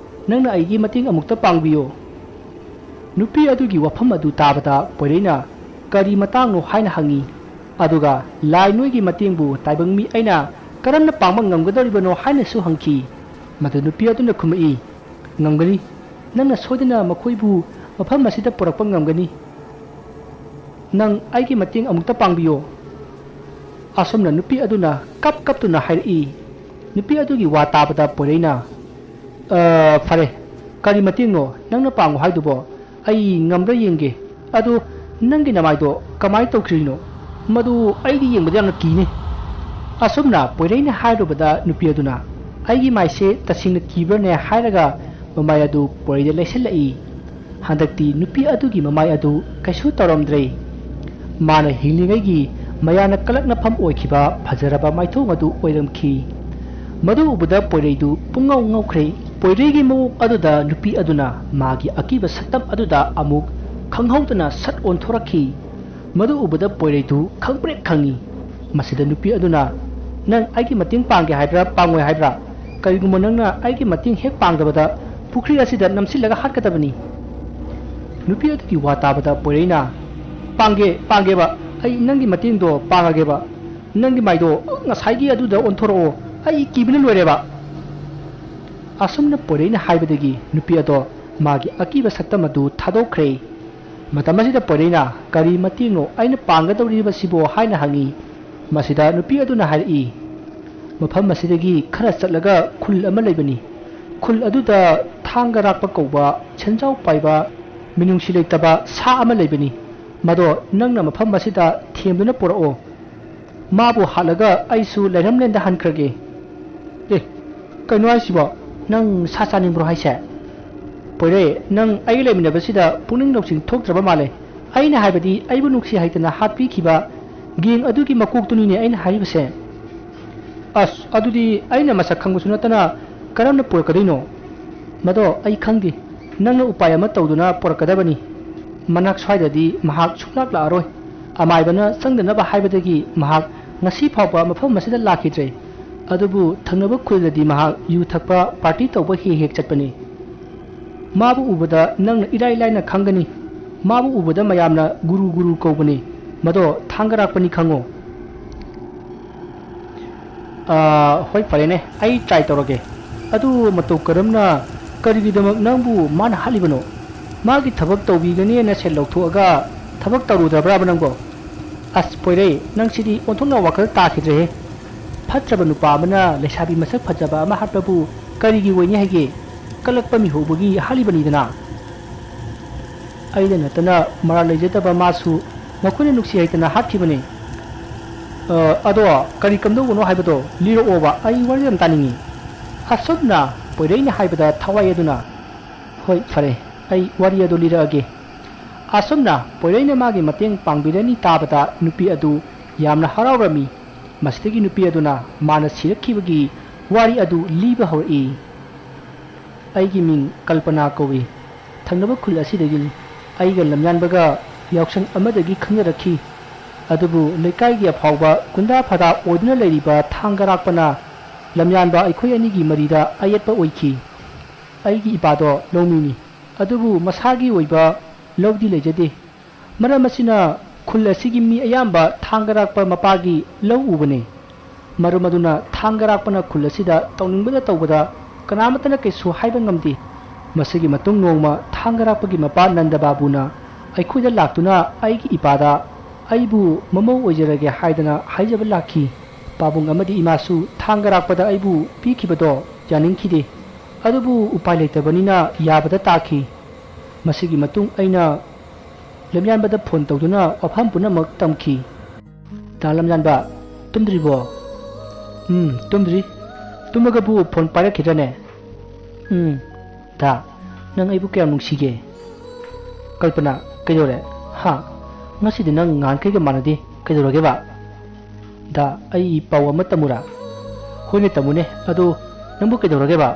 ꯅꯪꯅ ꯑꯩꯒꯤ ꯃꯇꯦꯡ ꯑꯃꯨꯛꯇ ꯄꯥꯡꯕꯤꯌꯨ꯫" ꯅꯨꯄꯤ ꯑꯗꯨꯒꯤ ꯋꯥꯐꯝ ꯑꯗꯨ ꯇꯥꯕꯗ ꯄꯣꯏꯔꯩꯅ, "ꯀꯔꯤ ꯃꯇꯥꯡꯅꯣ?" ꯍꯥꯏꯅ ꯍꯪꯉꯤ꯫ ꯑꯗꯨꯒ, "ꯂꯥꯏ ꯅꯣꯏꯒꯤ ꯃꯇꯦꯡꯕꯨ ꯇꯥꯏꯕꯪ ꯃꯤ ꯑꯩꯅ ꯀꯔꯝꯅ ꯄꯥꯡꯕ ꯉꯝꯒꯗꯧꯔꯤꯕꯅꯣ?" ꯍꯥꯏꯅꯁꯨ ꯍꯪꯈꯤ꯫ ꯃꯗꯨ ꯅꯨꯄꯤ ꯑꯗꯨꯅ ꯈꯨꯝꯃꯛꯏ, "ꯉꯝꯒꯅꯤ꯫ ꯅꯪꯅ ꯁꯣꯏꯗꯅ ꯃꯈꯣꯏꯕꯨ ꯃꯐꯝ ꯑꯁꯤꯗ ꯄꯨꯔꯛꯄ ꯉꯝꯒꯅꯤ꯫ ꯅꯪ ꯑꯩꯒꯤ ꯃꯇꯦꯡ ꯑꯃꯨꯛꯇ ꯄꯥꯡꯕꯤꯌꯨ꯫" ꯑꯁꯨꯝꯅ ꯅꯨꯄꯤ ꯑꯗꯨꯅ ꯀꯞ ꯀꯞꯇꯨꯅ ꯍꯥꯏꯔꯛꯏ꯫ ꯅꯨꯄꯤ ꯑꯗꯨꯒꯤ ꯋꯥ ꯇꯥꯕꯗ ꯄꯣꯏꯔꯩꯅ, "ꯑ, ꯐꯔꯦ, ꯀꯔꯤ ꯃꯇꯦꯡꯅꯣ ꯅꯪꯅ ꯄꯥꯡꯉꯨ ꯍꯥꯏꯗꯨꯕꯣ? ꯑꯩ ꯉꯝꯕ꯭ꯔꯥ ꯌꯦꯡꯒꯦ꯫ ꯑꯗꯨ ꯅꯪꯒꯤ ꯅꯃꯥꯏꯗꯣ ꯀꯃꯥꯏꯅ ꯇꯧꯈ꯭ꯔꯤꯅꯣ? ꯃꯗꯨ ꯑꯩꯗꯤ ꯌꯦꯡꯕꯗ ꯌꯥꯝꯅ ꯀꯤꯅꯦ꯫" ꯑꯁꯨꯝꯅ ꯄꯣꯏꯔꯩꯅ ꯍꯥꯏꯔꯨꯕꯗ ꯅꯨꯄꯤ ꯑꯗꯨꯅ, "ꯑꯩꯒꯤ ꯃꯥꯏꯁꯦ ꯇꯁꯦꯡꯅ ꯀꯤꯕ꯭ꯔꯅꯦ?" ꯍꯥꯏꯔꯒ ꯃꯃꯥꯏ ꯑꯗꯨ ꯄꯣꯏꯔꯩꯗ ꯂꯩꯁꯤꯜꯂꯛꯏ꯫ ꯍꯟꯗꯛꯇꯤ ꯅꯨꯄꯤ ꯑꯗꯨꯒꯤ ꯃꯃꯥꯏ ꯑꯗꯨ ꯀꯩꯁꯨ ꯇꯧꯔꯝꯗ꯭ꯔꯦ꯫ ꯃꯥꯅ ꯍꯤꯡꯂꯤꯉꯩꯒꯤ ꯃꯌꯥꯝꯅ ꯀꯂꯛꯅꯐꯝ ꯑꯣꯏꯈꯤꯕ ꯐꯖꯔꯕ ꯃꯥꯏꯊꯣꯡ ꯑꯗꯨ ꯑꯣꯏꯔꯝꯈꯤ꯫ ꯃꯗꯨ ꯎꯕꯗ ꯄꯣꯏꯔꯩꯗꯨ ꯄꯨꯡꯉꯧ ꯉꯧꯈ꯭ꯔꯦ꯫ ꯄꯣꯏꯔꯩꯒꯤ ꯃꯑꯣꯡ ꯑꯗꯨꯗ ꯅꯨꯄꯤ ꯑꯗꯨꯅ ꯃꯥꯒꯤ ꯑꯀꯤꯕ ꯁꯛꯇꯝ ꯑꯗꯨꯗ ꯑꯃꯨꯛ ꯈꯪꯍꯧꯗꯅ ꯁꯠ ꯑꯣꯟꯊꯣꯔꯛꯈꯤ꯫ ꯃꯗꯨ ꯎꯕꯗ ꯄꯣꯏꯔꯩꯗꯨ ꯈꯪꯄ꯭ꯔꯦꯛ ꯈꯪꯉꯤ꯫ ꯃꯁꯤꯗ ꯅꯨꯄꯤ ꯑꯗꯨꯅ, "ꯅꯪ ꯑꯩꯒꯤ ꯃꯇꯦꯡ ꯄꯥꯡꯒꯦ ꯍꯥꯏꯕ꯭ꯔꯥ, ꯄꯥꯡꯉꯣꯏ ꯍꯥꯏꯕ꯭ꯔꯥ? ꯀꯔꯤꯒꯨꯝꯕ ꯅꯪꯅ ꯑꯩꯒꯤ ꯃꯇꯦꯡ ꯍꯦꯛ ꯄꯥꯡꯗꯕꯗ ꯄꯨꯈ꯭ꯔꯤ ꯑꯁꯤꯗ ꯅꯝꯁꯤꯜꯂꯒ ꯍꯥꯠꯀꯗꯕꯅꯤ"꯫ ꯅꯨꯄꯤ ꯑꯗꯨꯒꯤ ꯋꯥ ꯇꯥꯕꯗ ꯄꯣꯏꯔꯩꯅ, "ꯄꯥꯡꯒꯦ, ꯄꯥꯡꯒꯦꯕ, ꯑꯩ ꯅꯪꯒꯤ ꯃꯇꯦꯡꯗꯣ ꯄꯥꯡꯉꯒꯦꯕ꯫ ꯅꯪꯒꯤ ꯃꯥꯏꯗꯣ ꯉꯁꯥꯏꯒꯤ ꯑꯗꯨꯗ ꯑꯣꯟꯊꯣꯔꯛꯑꯣ, ꯑꯩ ꯀꯤꯕꯅ ꯂꯣꯏꯔꯦꯕ"꯫ ꯑꯁꯨꯝꯅ ꯄꯣꯏꯔꯩꯅ ꯍꯥꯏꯕꯗꯒꯤ ꯅꯨꯄꯤ ꯑꯗꯣ ꯃꯥꯒꯤ ꯑꯀꯤꯕ ꯁꯛꯇꯝ ꯑꯗꯨ ꯊꯥꯗꯣꯛꯈ꯭ꯔꯦ꯫ ꯃꯇꯝ ꯑꯁꯤꯗ ꯄꯣꯏꯔꯩꯅ, "ꯀꯔꯤ ꯃꯇꯦꯡꯅꯣ ꯑꯩꯅ ꯄꯥꯡꯒꯗꯧꯔꯤꯕꯁꯤꯕꯣ?" ꯍꯥꯏꯅ ꯍꯪꯉꯤ꯫ ꯃꯁꯤꯗ ꯅꯨꯄꯤ ꯑꯗꯨꯅ ꯍꯥꯏꯔꯛꯏ, "ꯃꯐꯝ ꯑꯁꯤꯗꯒꯤ ꯈꯔ ꯆꯠꯂꯒ ꯈꯨꯜ ꯑꯃ ꯂꯩꯕꯅꯤ꯫ ꯈꯨꯜ ꯑꯗꯨꯗ ꯊꯥꯡꯒ ꯔꯥꯛꯄ ꯀꯧꯕ ꯁꯦꯟꯖꯥꯎ ꯄꯥꯏꯕ ꯃꯤꯅꯨꯡꯁꯤ ꯂꯩꯇꯕ ꯁꯥ ꯑꯃ ꯂꯩꯕꯅꯤ꯫ ꯃꯗꯣ ꯅꯪꯅ ꯃꯐꯝ ꯑꯁꯤꯗ ꯊꯦꯝꯗꯨꯅ ꯄꯨꯔꯛꯑꯣ꯫ ꯃꯥꯕꯨ ꯍꯥꯠꯂꯒ ꯑꯩꯁꯨ ꯂꯩꯔꯝꯂꯦꯟꯗ ꯍꯟꯈ꯭ꯔꯒꯦ"꯫ "ꯑꯦ, ꯀꯩꯅꯣ ꯍꯥꯏꯁꯤꯕꯣ? ꯅꯪ ꯁꯥ ꯆꯥꯅꯤꯡꯕ꯭ꯔꯣ ꯍꯥꯏꯁꯦ?" "ꯄꯣꯏꯔꯩ, ꯅꯪ ꯑꯩꯒ ꯂꯩꯃꯤꯟꯅꯕꯁꯤꯗ ꯄꯨꯛꯅꯤꯡ ꯂꯧꯁꯤꯡ ꯊꯣꯛꯇ꯭ꯔꯕ ꯃꯥꯜꯂꯦ꯫ ꯑꯩꯅ ꯍꯥꯏꯕꯗꯤ ꯑꯩꯕꯨ ꯅꯨꯡꯁꯤ ꯍꯩꯇꯅ ꯍꯥꯠꯄꯤꯈꯤꯕ ꯒꯦꯡ ꯑꯗꯨꯒꯤ ꯃꯀꯣꯛꯇꯨꯅꯤꯅꯦ ꯑꯩꯅ ꯍꯥꯏꯔꯤꯕꯁꯦ"꯫ "ꯑꯁ, ꯑꯗꯨꯗꯤ ꯑꯩꯅ ꯃꯁꯛ ꯈꯪꯕꯁꯨ ꯅꯠꯇꯅ ꯀꯔꯝꯅ ꯄꯨꯔꯛꯀꯗꯣꯏꯅꯣ?" "ꯃꯗꯣ ꯑꯩ ꯈꯪꯗꯦ꯫ ꯅꯪꯅ ꯎꯄꯥꯏ ꯑꯃ ꯇꯧꯗꯨꯅ ꯄꯨꯔꯛꯀꯗꯕꯅꯤ꯫ ꯃꯅꯥꯛ ꯁ꯭ꯋꯥꯏꯗꯗꯤ ꯃꯍꯥꯛ ꯁꯨꯡꯂꯥꯛ ꯂꯥꯛꯑꯔꯣꯏ꯫ ꯑꯃꯥꯏꯕꯅ ꯆꯪꯗꯅꯕ ꯍꯥꯏꯕꯗꯒꯤ ꯃꯍꯥꯛ ꯉꯁꯤ ꯐꯥꯎꯕ ꯃꯐꯝ ꯑꯁꯤꯗ ꯂꯥꯛꯈꯤꯗ꯭ꯔꯦ꯫ ꯑꯗꯨꯕꯨ ꯊꯪꯅꯕ ꯈꯨꯜꯗꯗꯤ ꯃꯍꯥꯛ ꯌꯨ ꯊꯛꯄ ꯄꯥꯔꯇꯤ ꯇꯧꯕ ꯍꯦꯛ ꯍꯦꯛ ꯆꯠꯄꯅꯤ꯫ ꯃꯥꯕꯨ ꯎꯕꯗ ꯅꯪꯅ ꯏꯔꯥꯏ ꯂꯥꯏꯅ ꯈꯪꯒꯅꯤ꯫ ꯃꯥꯕꯨ ꯎꯕꯗ ꯃꯌꯥꯝꯅ ꯒꯨꯔꯨ ꯒꯨꯔꯨ ꯀꯧꯕꯅꯤ꯫ ꯃꯗꯣ ꯊꯥꯡꯒꯔꯥꯛꯄꯅꯤ ꯈꯪꯉꯣ"꯫ "ꯑꯥ, ꯍꯣꯏ, ꯐꯔꯦꯅꯦ, ꯑꯩ ꯇ꯭ꯔꯥꯏ ꯇꯧꯔꯒꯦ꯫ ꯑꯗꯨ ꯃꯇꯧ ꯀꯔꯝꯅ, ꯀꯔꯤꯒꯤꯗꯃꯛ ꯅꯪꯕꯨ ꯃꯥꯅ ꯍꯥꯠꯂꯤꯕꯅꯣ? ꯃꯥꯒꯤ ꯊꯕꯛ ꯇꯧꯕꯤꯒꯅꯤꯅ ꯁꯦꯜ ꯂꯧꯊꯣꯛꯑꯒ ꯊꯕꯛ ꯇꯧꯔꯨꯗ꯭ꯔꯕ꯭ꯔꯥꯕ ꯅꯪꯕꯣ? ꯑꯁ, ꯄꯣꯏꯔꯩ, ꯅꯪꯁꯤꯗꯤ ꯑꯣꯟꯊꯣꯛꯅ ꯋꯥꯈꯜ ꯇꯥꯈꯤꯗ꯭ꯔꯦꯍꯦ꯫ ꯐꯠꯇ꯭ꯔꯕ ꯅꯨꯄꯥ ꯑꯃꯅ ꯂꯩꯁꯥꯕꯤ ꯃꯁꯛ ꯐꯖꯕ ꯑꯃ ꯍꯥꯠꯄꯕꯨ ꯀꯔꯤꯒꯤ ꯑꯣꯏꯅꯤ ꯍꯥꯏꯒꯦ? ꯀꯜꯂꯛꯄ ꯃꯤꯍꯧꯕꯒꯤ ꯍꯥꯠꯂꯤꯕꯅꯤꯗꯅ"꯫ ꯑꯩꯗ ꯅꯠꯇꯅ ꯃꯔꯥꯜ ꯂꯩꯖꯗꯕ ꯃꯥꯁꯨ ꯃꯈꯣꯏꯅ ꯅꯨꯡꯁꯤ ꯍꯩꯇꯅ ꯍꯥꯠꯈꯤꯕꯅꯤ꯫ "ꯑ, ꯑꯗꯣ ꯀꯔꯤ ꯀꯝꯗꯧꯕꯅꯣ ꯍꯥꯏꯕꯗꯣ ꯂꯤꯔꯛꯑꯣꯕ, ꯑꯩ ꯋꯥꯔꯤ ꯌꯥꯝ ꯇꯥꯅꯤꯡꯉꯤ"꯫ ꯑꯁꯨꯝꯅ ꯄꯣꯏꯔꯩꯅ ꯍꯥꯏꯕꯗ ꯊꯋꯥꯏ ꯑꯗꯨꯅ, "ꯍꯣꯏ, ꯐꯔꯦ, ꯑꯩ ꯋꯥꯔꯤ ꯑꯗꯨ ꯂꯤꯔꯛꯑꯒꯦ"꯫ ꯑꯁꯨꯝꯅ ꯄꯣꯏꯔꯩꯅ ꯃꯥꯒꯤ ꯃꯇꯦꯡ ꯄꯥꯡꯕꯤꯔꯅꯤ ꯇꯥꯕꯗ ꯅꯨꯄꯤ ꯑꯗꯨ ꯌꯥꯝꯅ ꯍꯔꯥꯎꯔꯝꯃꯤ꯫ ꯃꯁꯤꯗꯒꯤ ꯅꯨꯄꯤ ꯑꯗꯨꯅ ꯃꯥꯅ ꯁꯤꯔꯛꯈꯤꯕꯒꯤ ꯋꯥꯔꯤ ꯑꯗꯨ ꯂꯤꯕ ꯍꯧꯔꯛꯏ꯫ "ꯑꯩꯒꯤ ꯃꯤꯡ ꯀꯜꯄꯅꯥ ꯀꯧꯏ꯫ ꯊꯪꯅꯕ ꯈꯨꯜ ꯑꯁꯤꯗꯒꯤꯅꯤ꯫ ꯑꯩꯒ ꯂꯝꯌꯥꯟꯕꯒ ꯌꯥꯎꯁꯪ ꯑꯃꯗꯒꯤ ꯈꯪꯅꯔꯛꯈꯤ꯫ ꯑꯗꯨꯕꯨ ꯂꯩꯀꯥꯏꯒꯤ ꯑꯐꯥꯎꯕ ꯒꯨꯟꯗꯥ ꯐꯗꯥ ꯑꯣꯏꯗꯨꯅ ꯂꯩꯔꯤꯕ ꯊꯥꯡꯒꯔꯥꯛꯄꯅ ꯂꯝꯌꯥꯟꯕ ꯑꯩꯈꯣꯏ ꯑꯅꯤꯒꯤ ꯃꯔꯤꯗ ꯑꯌꯦꯠꯄ ꯑꯣꯏꯈꯤ꯫ ꯑꯩꯒꯤ ꯏꯄꯥꯗꯣ ꯂꯧꯃꯤꯅꯤ, ꯑꯗꯨꯕꯨ ꯃꯁꯥꯒꯤ ꯑꯣꯏꯕ ꯂꯧꯗꯤ ꯂꯩꯖꯗꯦ꯫ ꯃꯔꯝ ꯑꯁꯤꯅ ꯈꯨꯜ ꯑꯁꯤꯒꯤ ꯃꯤ ꯑꯌꯥꯝꯕ ꯊꯥꯡꯒꯔꯥꯛꯄ ꯃꯄꯥꯒꯤ ꯂꯧ ꯎꯕꯅꯤ꯫ ꯃꯔꯝ ꯑꯗꯨꯅ ꯊꯥꯡꯒꯔꯥꯛꯄꯅ ꯈꯨꯜ ꯑꯁꯤꯗ ꯇꯧꯅꯤꯡꯕꯗ ꯇꯧꯕꯗ ꯀꯅꯥꯃꯠꯇꯅ ꯀꯩꯁꯨ ꯍꯥꯏꯕ ꯉꯝꯗꯦ꯫ ꯃꯁꯤꯒꯤ ꯃꯇꯨꯡ ꯅꯣꯡꯃ ꯊꯥꯡꯒꯔꯥꯛꯄꯒꯤ ꯃꯄꯥ ꯅꯟꯗ ꯕꯥꯕꯨꯅ ꯑꯩꯈꯣꯏꯗ ꯂꯥꯛꯇꯨꯅ ꯑꯩꯒꯤ ꯏꯄꯥꯗ ꯑꯩꯕꯨ ꯃꯃꯧ ꯑꯣꯏꯖꯔꯒꯦ ꯍꯥꯏꯗꯅ ꯍꯥꯏꯖꯕ ꯂꯥꯛꯈꯤ꯫ ꯄꯥꯕꯨꯡ ꯑꯃꯗꯤ ꯏꯃꯥꯁꯨ ꯊꯥꯡꯒꯔꯥꯛꯄꯗ ꯑꯩꯕꯨ ꯄꯤꯈꯤꯕꯗꯣ ꯌꯥꯅꯤꯡꯈꯤꯗꯦ꯫ ꯑꯗꯨꯕꯨ ꯎꯄꯥꯏ ꯂꯩꯇꯕꯅꯤꯅ ꯌꯥꯕꯗ ꯇꯥꯈꯤ꯫ ꯃꯁꯤꯒꯤ ꯃꯇꯨꯡ ꯑꯩꯅ ꯂꯝꯌꯥꯟꯕꯗ ꯐꯣꯟ ꯇꯧꯗꯨꯅ ꯋꯥꯐꯝ ꯄꯨꯝꯅꯃꯛ ꯇꯝꯈꯤ꯫ "ꯗꯥ ꯂꯝꯌꯥꯟꯕ, ꯇꯨꯝꯗ꯭ꯔꯤꯕꯣ?" "ꯎꯝ, ꯇꯨꯝꯗ꯭ꯔꯤ꯫ ꯇꯨꯝꯃꯒꯕꯨ ꯐꯣꯟ ꯄꯥꯏꯔꯛꯈꯤꯗ꯭ꯔꯅꯦ?" "ꯎꯝ꯫ ꯗꯥ, ꯅꯪ ꯑꯩꯕꯨ ꯀꯌꯥꯝ ꯅꯨꯡꯁꯤꯒꯦ?" "ꯀꯜꯄꯅꯥ, ꯀꯩꯗꯧꯔꯦ? ꯍꯥ? ꯉꯁꯤꯗꯤ ꯅꯪ ꯉꯍꯥꯟꯈꯩꯒ ꯃꯥꯟꯅꯗꯦ꯫ ꯀꯩꯗꯧꯔꯒꯦꯕ?" "ꯗꯥ, ꯑꯩ ꯄꯥꯎ ꯑꯃ ꯇꯝꯃꯨꯔꯥ?" "ꯍꯣꯏꯅꯦ, ꯇꯝꯃꯨꯅꯦ꯫ ꯑꯗꯣ ꯅꯪꯕꯨ ꯀꯩꯗꯧꯔꯒꯦꯕ?"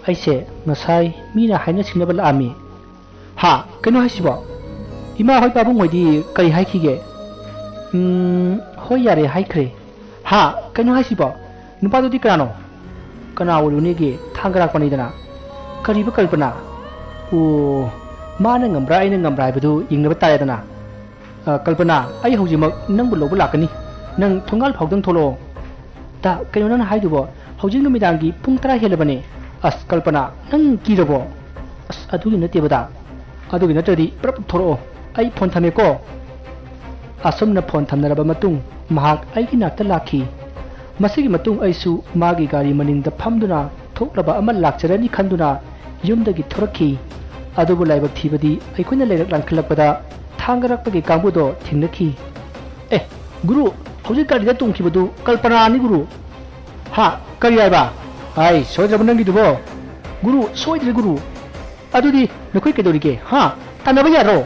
"ꯑꯩꯁꯦ ꯉꯁꯥꯏ ꯃꯤꯅ ꯍꯥꯏꯅ ꯁꯤꯡꯅꯕ ꯂꯥꯛꯑꯝꯃꯤ꯫" "ꯍꯥ? ꯀꯩꯅꯣ ꯍꯥꯏꯁꯤꯕꯣ? ꯏꯃꯥ ꯍꯣꯏ ꯄꯥꯕꯨꯡ ꯍꯣꯏꯗꯤ ꯀꯔꯤ ꯍꯥꯏꯈꯤꯒꯦ?" "ꯎꯝ, ꯍꯣꯏ, ꯌꯥꯔꯦ ꯍꯥꯏꯈ꯭ꯔꯦ꯫" "ꯍꯥ? ꯀꯩꯅꯣ ꯍꯥꯏꯁꯤꯕꯣ? ꯅꯨꯄꯥꯗꯨꯗꯤ ꯀꯅꯥꯅꯣ?" "ꯀꯅꯥ ꯑꯣꯏꯔꯨꯅꯦꯒꯦ? ꯊꯥꯡꯒꯔꯥꯛꯄꯅꯤꯗꯅ꯫" "ꯀꯔꯤꯕ ꯀꯜꯄꯅꯥ?" "ꯑꯣ, ꯃꯥꯅ ꯉꯝꯕ꯭ꯔꯥ ꯑꯩꯅ ꯉꯝꯕ꯭ꯔꯥ ꯍꯥꯏꯕꯗꯨ ꯌꯦꯡꯅꯕ ꯇꯥꯔꯦꯗꯅ꯫ ꯑ, ꯀꯜꯄꯅꯥ, ꯑꯩ ꯍꯧꯖꯤꯛꯃꯛ ꯅꯪꯕꯨ ꯂꯧꯕ ꯂꯥꯛꯀꯅꯤ꯫ ꯅꯪ ꯊꯣꯡꯒꯥꯜ ꯐꯥꯎꯗꯪ ꯊꯣꯛꯂꯛꯑꯣ꯫" "ꯗꯥ, ꯀꯩꯅꯣ ꯅꯪꯅ ꯍꯥꯏꯗꯨꯕꯣ? ꯍꯧꯖꯤꯛ ꯅꯨꯃꯤꯗꯥꯡꯒꯤ ꯄꯨꯡ ꯇꯔꯥ ꯍꯦꯜꯂꯕꯅꯦ꯫" "ꯑꯁ, ꯀꯜꯄꯅꯥ, ꯅꯪ ꯀꯤꯔꯕꯣ?" "ꯑꯁ, ꯑꯗꯨꯒꯤ ꯅꯠꯇꯦꯕ ꯗꯥ꯫ ꯑꯗꯨꯒꯤ ꯅꯠꯇ꯭ꯔꯗꯤ ꯄꯨꯔꯞ ꯊꯣꯛꯂꯛꯑꯣ꯫ ꯑꯩ ꯐꯣꯟ ꯊꯝꯃꯦꯀꯣ꯫" ꯑꯁꯨꯝꯅ ꯐꯣꯟ ꯊꯝꯅꯔꯕ ꯃꯇꯨꯡ ꯃꯍꯥꯛ ꯑꯩꯒꯤ ꯅꯥꯛꯇ ꯂꯥꯛꯈꯤ꯫ ꯃꯁꯤꯒꯤ ꯃꯇꯨꯡ ꯑꯩꯁꯨ ꯃꯥꯒꯤ ꯒꯥꯔꯤ ꯃꯅꯤꯡꯗ ꯐꯝꯗꯨꯅ ꯊꯣꯛꯂꯕ ꯑꯃ ꯂꯥꯛꯆꯔꯅꯤ ꯈꯟꯗꯨꯅ ꯌꯨꯝꯗꯒꯤ ꯊꯣꯔꯛꯈꯤ꯫ ꯑꯗꯨꯕꯨ ꯂꯥꯏꯕꯛ ꯊꯤꯕꯗꯤ ꯑꯩꯈꯣꯏꯅ ꯂꯩꯔꯛ ꯂꯥꯟꯈꯠꯂꯛꯄꯗ ꯊꯥꯡꯒꯔꯛꯄꯒꯤ ꯀꯥꯡꯕꯨꯗꯣ ꯊꯦꯡꯅꯈꯤ꯫ "ꯑꯦ, ꯒꯨꯔꯨ, ꯍꯧꯖꯤꯛ ꯒꯥꯔꯤꯗ ꯇꯣꯡꯈꯤꯕꯗꯨ ꯀꯜꯄꯅꯥꯅꯤ ꯒꯨꯔꯨ꯫" "ꯍꯥ? ꯀꯔꯤ ꯍꯥꯏꯕ?" ꯑꯥꯏ, ꯁꯣꯏꯗ꯭ꯔꯕ ꯅꯪꯒꯤꯗꯨꯕꯣ? ꯒꯨꯔꯨ, ꯁꯣꯏꯗ꯭ꯔꯦ ꯒꯨꯔꯨ꯫ ꯑꯗꯨꯗꯤ ꯅꯈꯣꯏ ꯀꯩꯗꯧꯔꯤꯒꯦ? ꯍꯥ? ꯇꯥꯟꯅꯕ ꯌꯥꯔꯣ?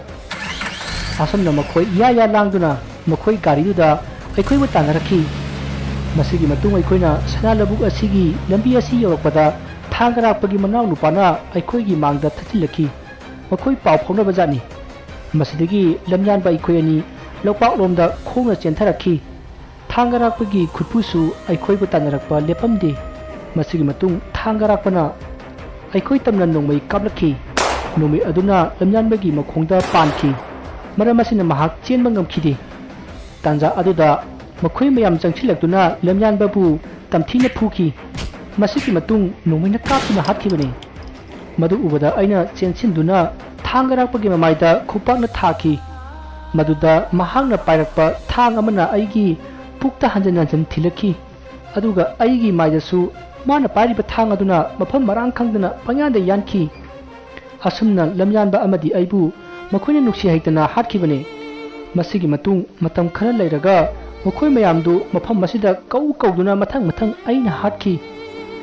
ꯑꯁꯨꯝꯅ ꯃꯈꯣꯏ ꯏꯌꯥ ꯏꯌꯥ ꯂꯥꯡꯗꯨꯅ ꯃꯈꯣꯏ ꯒꯥꯔꯤꯗꯨꯗ ꯑꯩꯈꯣꯏꯕꯨ ꯇꯥꯟꯅꯔꯛꯈꯤ꯫ ꯃꯁꯤꯒꯤ ꯃꯇꯨꯡ ꯑꯩꯈꯣꯏꯅ ꯁꯅꯥ ꯂꯧꯕꯨꯛ ꯑꯁꯤꯒꯤ ꯂꯝꯕꯤ ꯑꯁꯤ ꯌꯧꯔꯛꯄꯗ ꯊꯥꯡꯒꯔꯥꯛꯄꯒꯤ ꯃꯅꯥꯎ ꯅꯨꯄꯥꯅ ꯑꯩꯈꯣꯏꯒꯤ ꯃꯥꯡꯗ ꯊꯠꯆꯤꯜꯂꯛꯈꯤ꯫ ꯃꯈꯣꯏ ꯄꯥꯎ ꯐꯥꯎꯅꯕ ꯖꯥꯠꯅꯤ꯫ ꯃꯁꯤꯗꯒꯤ ꯂꯝꯌꯥꯟꯕ ꯑꯩꯈꯣꯏ ꯑꯅꯤ ꯂꯣꯛꯄꯥꯛꯂꯣꯝꯗ ꯈꯣꯡꯅ ꯆꯦꯟꯊꯔꯛꯈꯤ꯫ ꯊꯥꯡꯒꯔꯥꯛꯄꯒꯤ ꯈꯨꯠꯄꯨꯁꯨ ꯑꯩꯈꯣꯏꯕꯨ ꯇꯥꯟꯅꯔꯛꯄ ꯂꯦꯞꯄꯝꯗꯦ꯫ ꯃꯁꯤꯒꯤ ꯃꯇꯨꯡ ꯊꯥꯡꯒꯔꯥꯛꯄꯅ ꯑꯩꯈꯣꯏ ꯇꯝꯅ ꯅꯣꯡꯃꯩ ꯀꯥꯞꯂꯛꯈꯤ꯫ ꯅꯣꯡꯃꯩ ꯑꯗꯨꯅ ꯂꯝꯌꯥꯟꯕꯒꯤ ꯃꯈꯣꯡꯗ ꯄꯥꯟꯈꯤ꯫ ꯃꯔꯝ ꯑꯁꯤꯅ ꯃꯍꯥꯛ ꯆꯦꯟꯕ ꯉꯝꯈꯤꯗꯦ꯫ ꯇꯥꯟꯖꯥ ꯑꯗꯨꯗ ꯃꯈꯣꯏ ꯃꯌꯥꯝ ꯆꯪꯁꯤꯜꯂꯛꯇꯨꯅ ꯂꯝꯌꯥꯟꯕꯕꯨ ꯇꯝꯊꯤꯅ ꯐꯨꯈꯤ꯫ ꯃꯁꯤꯒꯤ ꯃꯇꯨꯡ ꯅꯣꯡꯃꯩꯅ ꯀꯥꯞꯇꯨꯅ ꯍꯥꯠꯈꯤꯕꯅꯤ꯫ ꯃꯗꯨ ꯎꯕꯗ ꯑꯩꯅ ꯆꯦꯟꯁꯤꯟꯗꯨꯅ ꯊꯥꯡꯒꯔꯥꯛꯄꯒꯤ ꯃꯃꯥꯏꯗ ꯈꯨꯄꯥꯛꯅ ꯊꯥꯈꯤ꯫ ꯃꯗꯨꯗ ꯃꯍꯥꯛꯅ ꯄꯥꯏꯔꯛꯄ ꯊꯥꯡ ꯑꯃꯅ ꯑꯩꯒꯤ ꯄꯨꯛꯇ ꯍꯟꯖꯤꯟ ꯍꯟꯖꯤꯟ ꯊꯤꯜꯂꯛꯈꯤ꯫ ꯑꯗꯨꯒ ꯑꯩꯒꯤ ꯃꯥꯏꯗꯁꯨ ꯃꯥꯅ ꯄꯥꯏꯔꯤꯕ ꯊꯥꯡ ꯑꯗꯨꯅ ꯃꯐꯝ ꯃꯔꯥꯡ ꯈꯪꯗꯅ ꯄꯪꯌꯥꯟꯗ ꯌꯥꯟꯈꯤ꯫ ꯑꯁꯨꯝꯅ ꯂꯝꯌꯥꯟꯕ ꯑꯃꯗꯤ ꯑꯩꯕꯨ ꯃꯈꯣꯏꯅ ꯅꯨꯡꯁꯤ ꯍꯩꯇꯅ ꯍꯥꯠꯈꯤꯕꯅꯤ꯫ ꯃꯁꯤꯒꯤ ꯃꯇꯨꯡ ꯃꯇꯝ ꯈꯔ ꯂꯩꯔꯒ ꯃꯈꯣꯏ ꯃꯌꯥꯝꯗꯨ ꯃꯐꯝ ꯑꯁꯤꯗ ꯀꯧ ꯀꯧꯗꯨꯅ ꯃꯊꯪ ꯃꯊꯪ ꯑꯩꯅ ꯍꯥꯠꯈꯤ꯫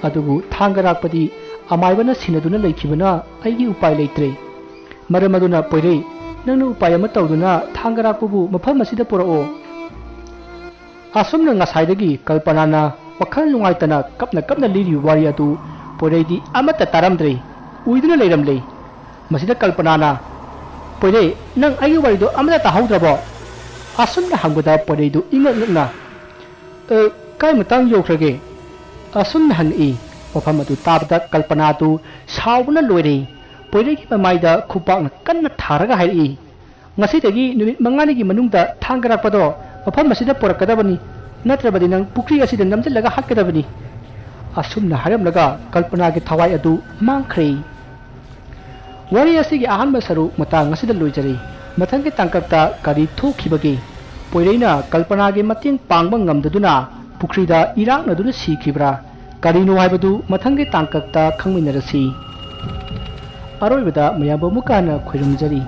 ꯑꯗꯨꯕꯨ ꯊꯥꯡꯒꯔꯥꯛꯄꯗꯤ ꯑꯃꯥꯏꯕꯅ ꯁꯤꯟꯅꯗꯨꯅ ꯂꯩꯈꯤꯕꯅ ꯑꯩꯒꯤ ꯎꯄꯥꯏ ꯂꯩꯇ꯭ꯔꯦ꯫ ꯃꯔꯝ ꯑꯗꯨꯅ ꯄꯣꯏꯔꯩ, ꯅꯪꯅ ꯎꯄꯥꯏ ꯑꯃ ꯇꯧꯗꯨꯅ ꯊꯥꯡꯒꯔꯥꯛꯄꯕꯨ ꯃꯐꯝ ꯑꯁꯤꯗ ꯄꯨꯔꯛꯑꯣ꯫ ꯑꯁꯨꯝꯅ ꯉꯁꯥꯏꯗꯒꯤ ꯀꯜꯄꯅꯥꯅ ꯋꯥꯈꯜ ꯅꯨꯡꯉꯥꯏꯇꯅ ꯀꯞꯅ ꯀꯞꯅ ꯂꯤꯔꯤꯕ ꯋꯥꯔꯤ ꯑꯗꯨ ꯄꯣꯏꯔꯩꯗꯤ ꯑꯃꯠꯇ ꯇꯥꯔꯝꯗ꯭ꯔꯦ, ꯎꯏꯗꯨꯅ ꯂꯩꯔꯝꯂꯦ꯫ ꯃꯁꯤꯗ ꯀꯜꯄꯅꯥꯅ, "ꯄꯣꯏꯔꯩ, ꯅꯪ ꯑꯩꯒꯤ ꯋꯥꯔꯤꯗꯣ ꯑꯃꯠꯇ ꯇꯥꯍꯧꯗ꯭ꯔꯕꯣ?" ꯑꯁꯨꯝꯅ ꯍꯪꯕꯗ ꯄꯣꯏꯔꯩꯗꯨ ꯏꯉꯛ ꯉꯛꯅ, "ꯑ, ꯀꯥꯏ ꯃꯇꯥꯡ ꯌꯧꯈ꯭ꯔꯒꯦ?" ꯑꯁꯨꯝꯅ ꯍꯪꯉꯛꯏ꯫ ꯋꯥꯐꯝ ꯑꯗꯨ ꯇꯥꯕꯗ ꯀꯜꯄꯅꯥꯗꯨ ꯁꯥꯎꯕꯅ ꯂꯣꯏꯔꯦ꯫ ꯄꯣꯏꯔꯩꯒꯤ ꯃꯃꯥꯏꯗ ꯈꯨꯄꯥꯛꯅ ꯀꯟꯅ ꯊꯥꯔꯒ ꯍꯥꯏꯔꯛꯏ, "ꯉꯁꯤꯗꯒꯤ ꯅꯨꯃꯤꯠ ꯃꯉꯥꯅꯤꯒꯤ ꯃꯅꯨꯡꯗ ꯊꯥꯡꯒꯔꯥꯛꯄꯗꯣ ꯃꯐꯝ ꯑꯁꯤꯗ ꯄꯨꯔꯛꯀꯗꯕꯅꯤ, ꯅꯠꯇ꯭ꯔꯕꯗꯤ ꯅꯪ ꯄꯨꯈ꯭ꯔꯤ ꯑꯁꯤꯗ ꯅꯝꯁꯤꯜꯂꯒ ꯍꯥꯠꯀꯗꯕꯅꯤ꯫" ꯑꯁꯨꯝꯅ ꯍꯥꯏꯔꯝꯂꯒ ꯀꯜꯄꯅꯥꯒꯤ ꯊꯋꯥꯏ ꯑꯗꯨ ꯃꯥꯡꯈ꯭ꯔꯦ꯫ ꯋꯥꯔꯤ ꯑꯁꯤꯒꯤ ꯑꯍꯥꯟꯕ ꯁꯔꯨꯛ ꯃꯇꯥꯡ ꯑꯁꯤꯗ ꯂꯣꯏꯖꯔꯦ꯫ ꯃꯊꯪꯒꯤ ꯇꯥꯡꯀꯛꯇ ꯀꯔꯤ ꯊꯣꯛꯈꯤꯕꯒꯦ? ꯄꯣꯏꯔꯩꯅ ꯀꯜꯄꯅꯥꯒꯤ ꯃꯇꯦꯡ ꯄꯥꯡꯕ ꯉꯝꯗꯗꯨꯅ ꯄꯨꯈ꯭ꯔꯤꯗ ꯏꯔꯥꯛꯅꯗꯨꯅ ꯁꯤꯈꯤꯕ꯭ꯔꯥ? ꯀꯔꯤꯅꯣ ꯍꯥꯏꯕꯗꯨ ꯃꯊꯪꯒꯤ ꯇꯥꯡꯀꯛꯇ ꯈꯪꯃꯤꯟꯅꯔꯁꯤ꯫ ꯑꯔꯣꯏꯕꯗ ꯃꯌꯥꯝꯕꯨ ꯑꯃꯨꯛꯀ ꯍꯟꯅ ꯈꯣꯏꯔꯨꯝꯖꯔꯤ꯫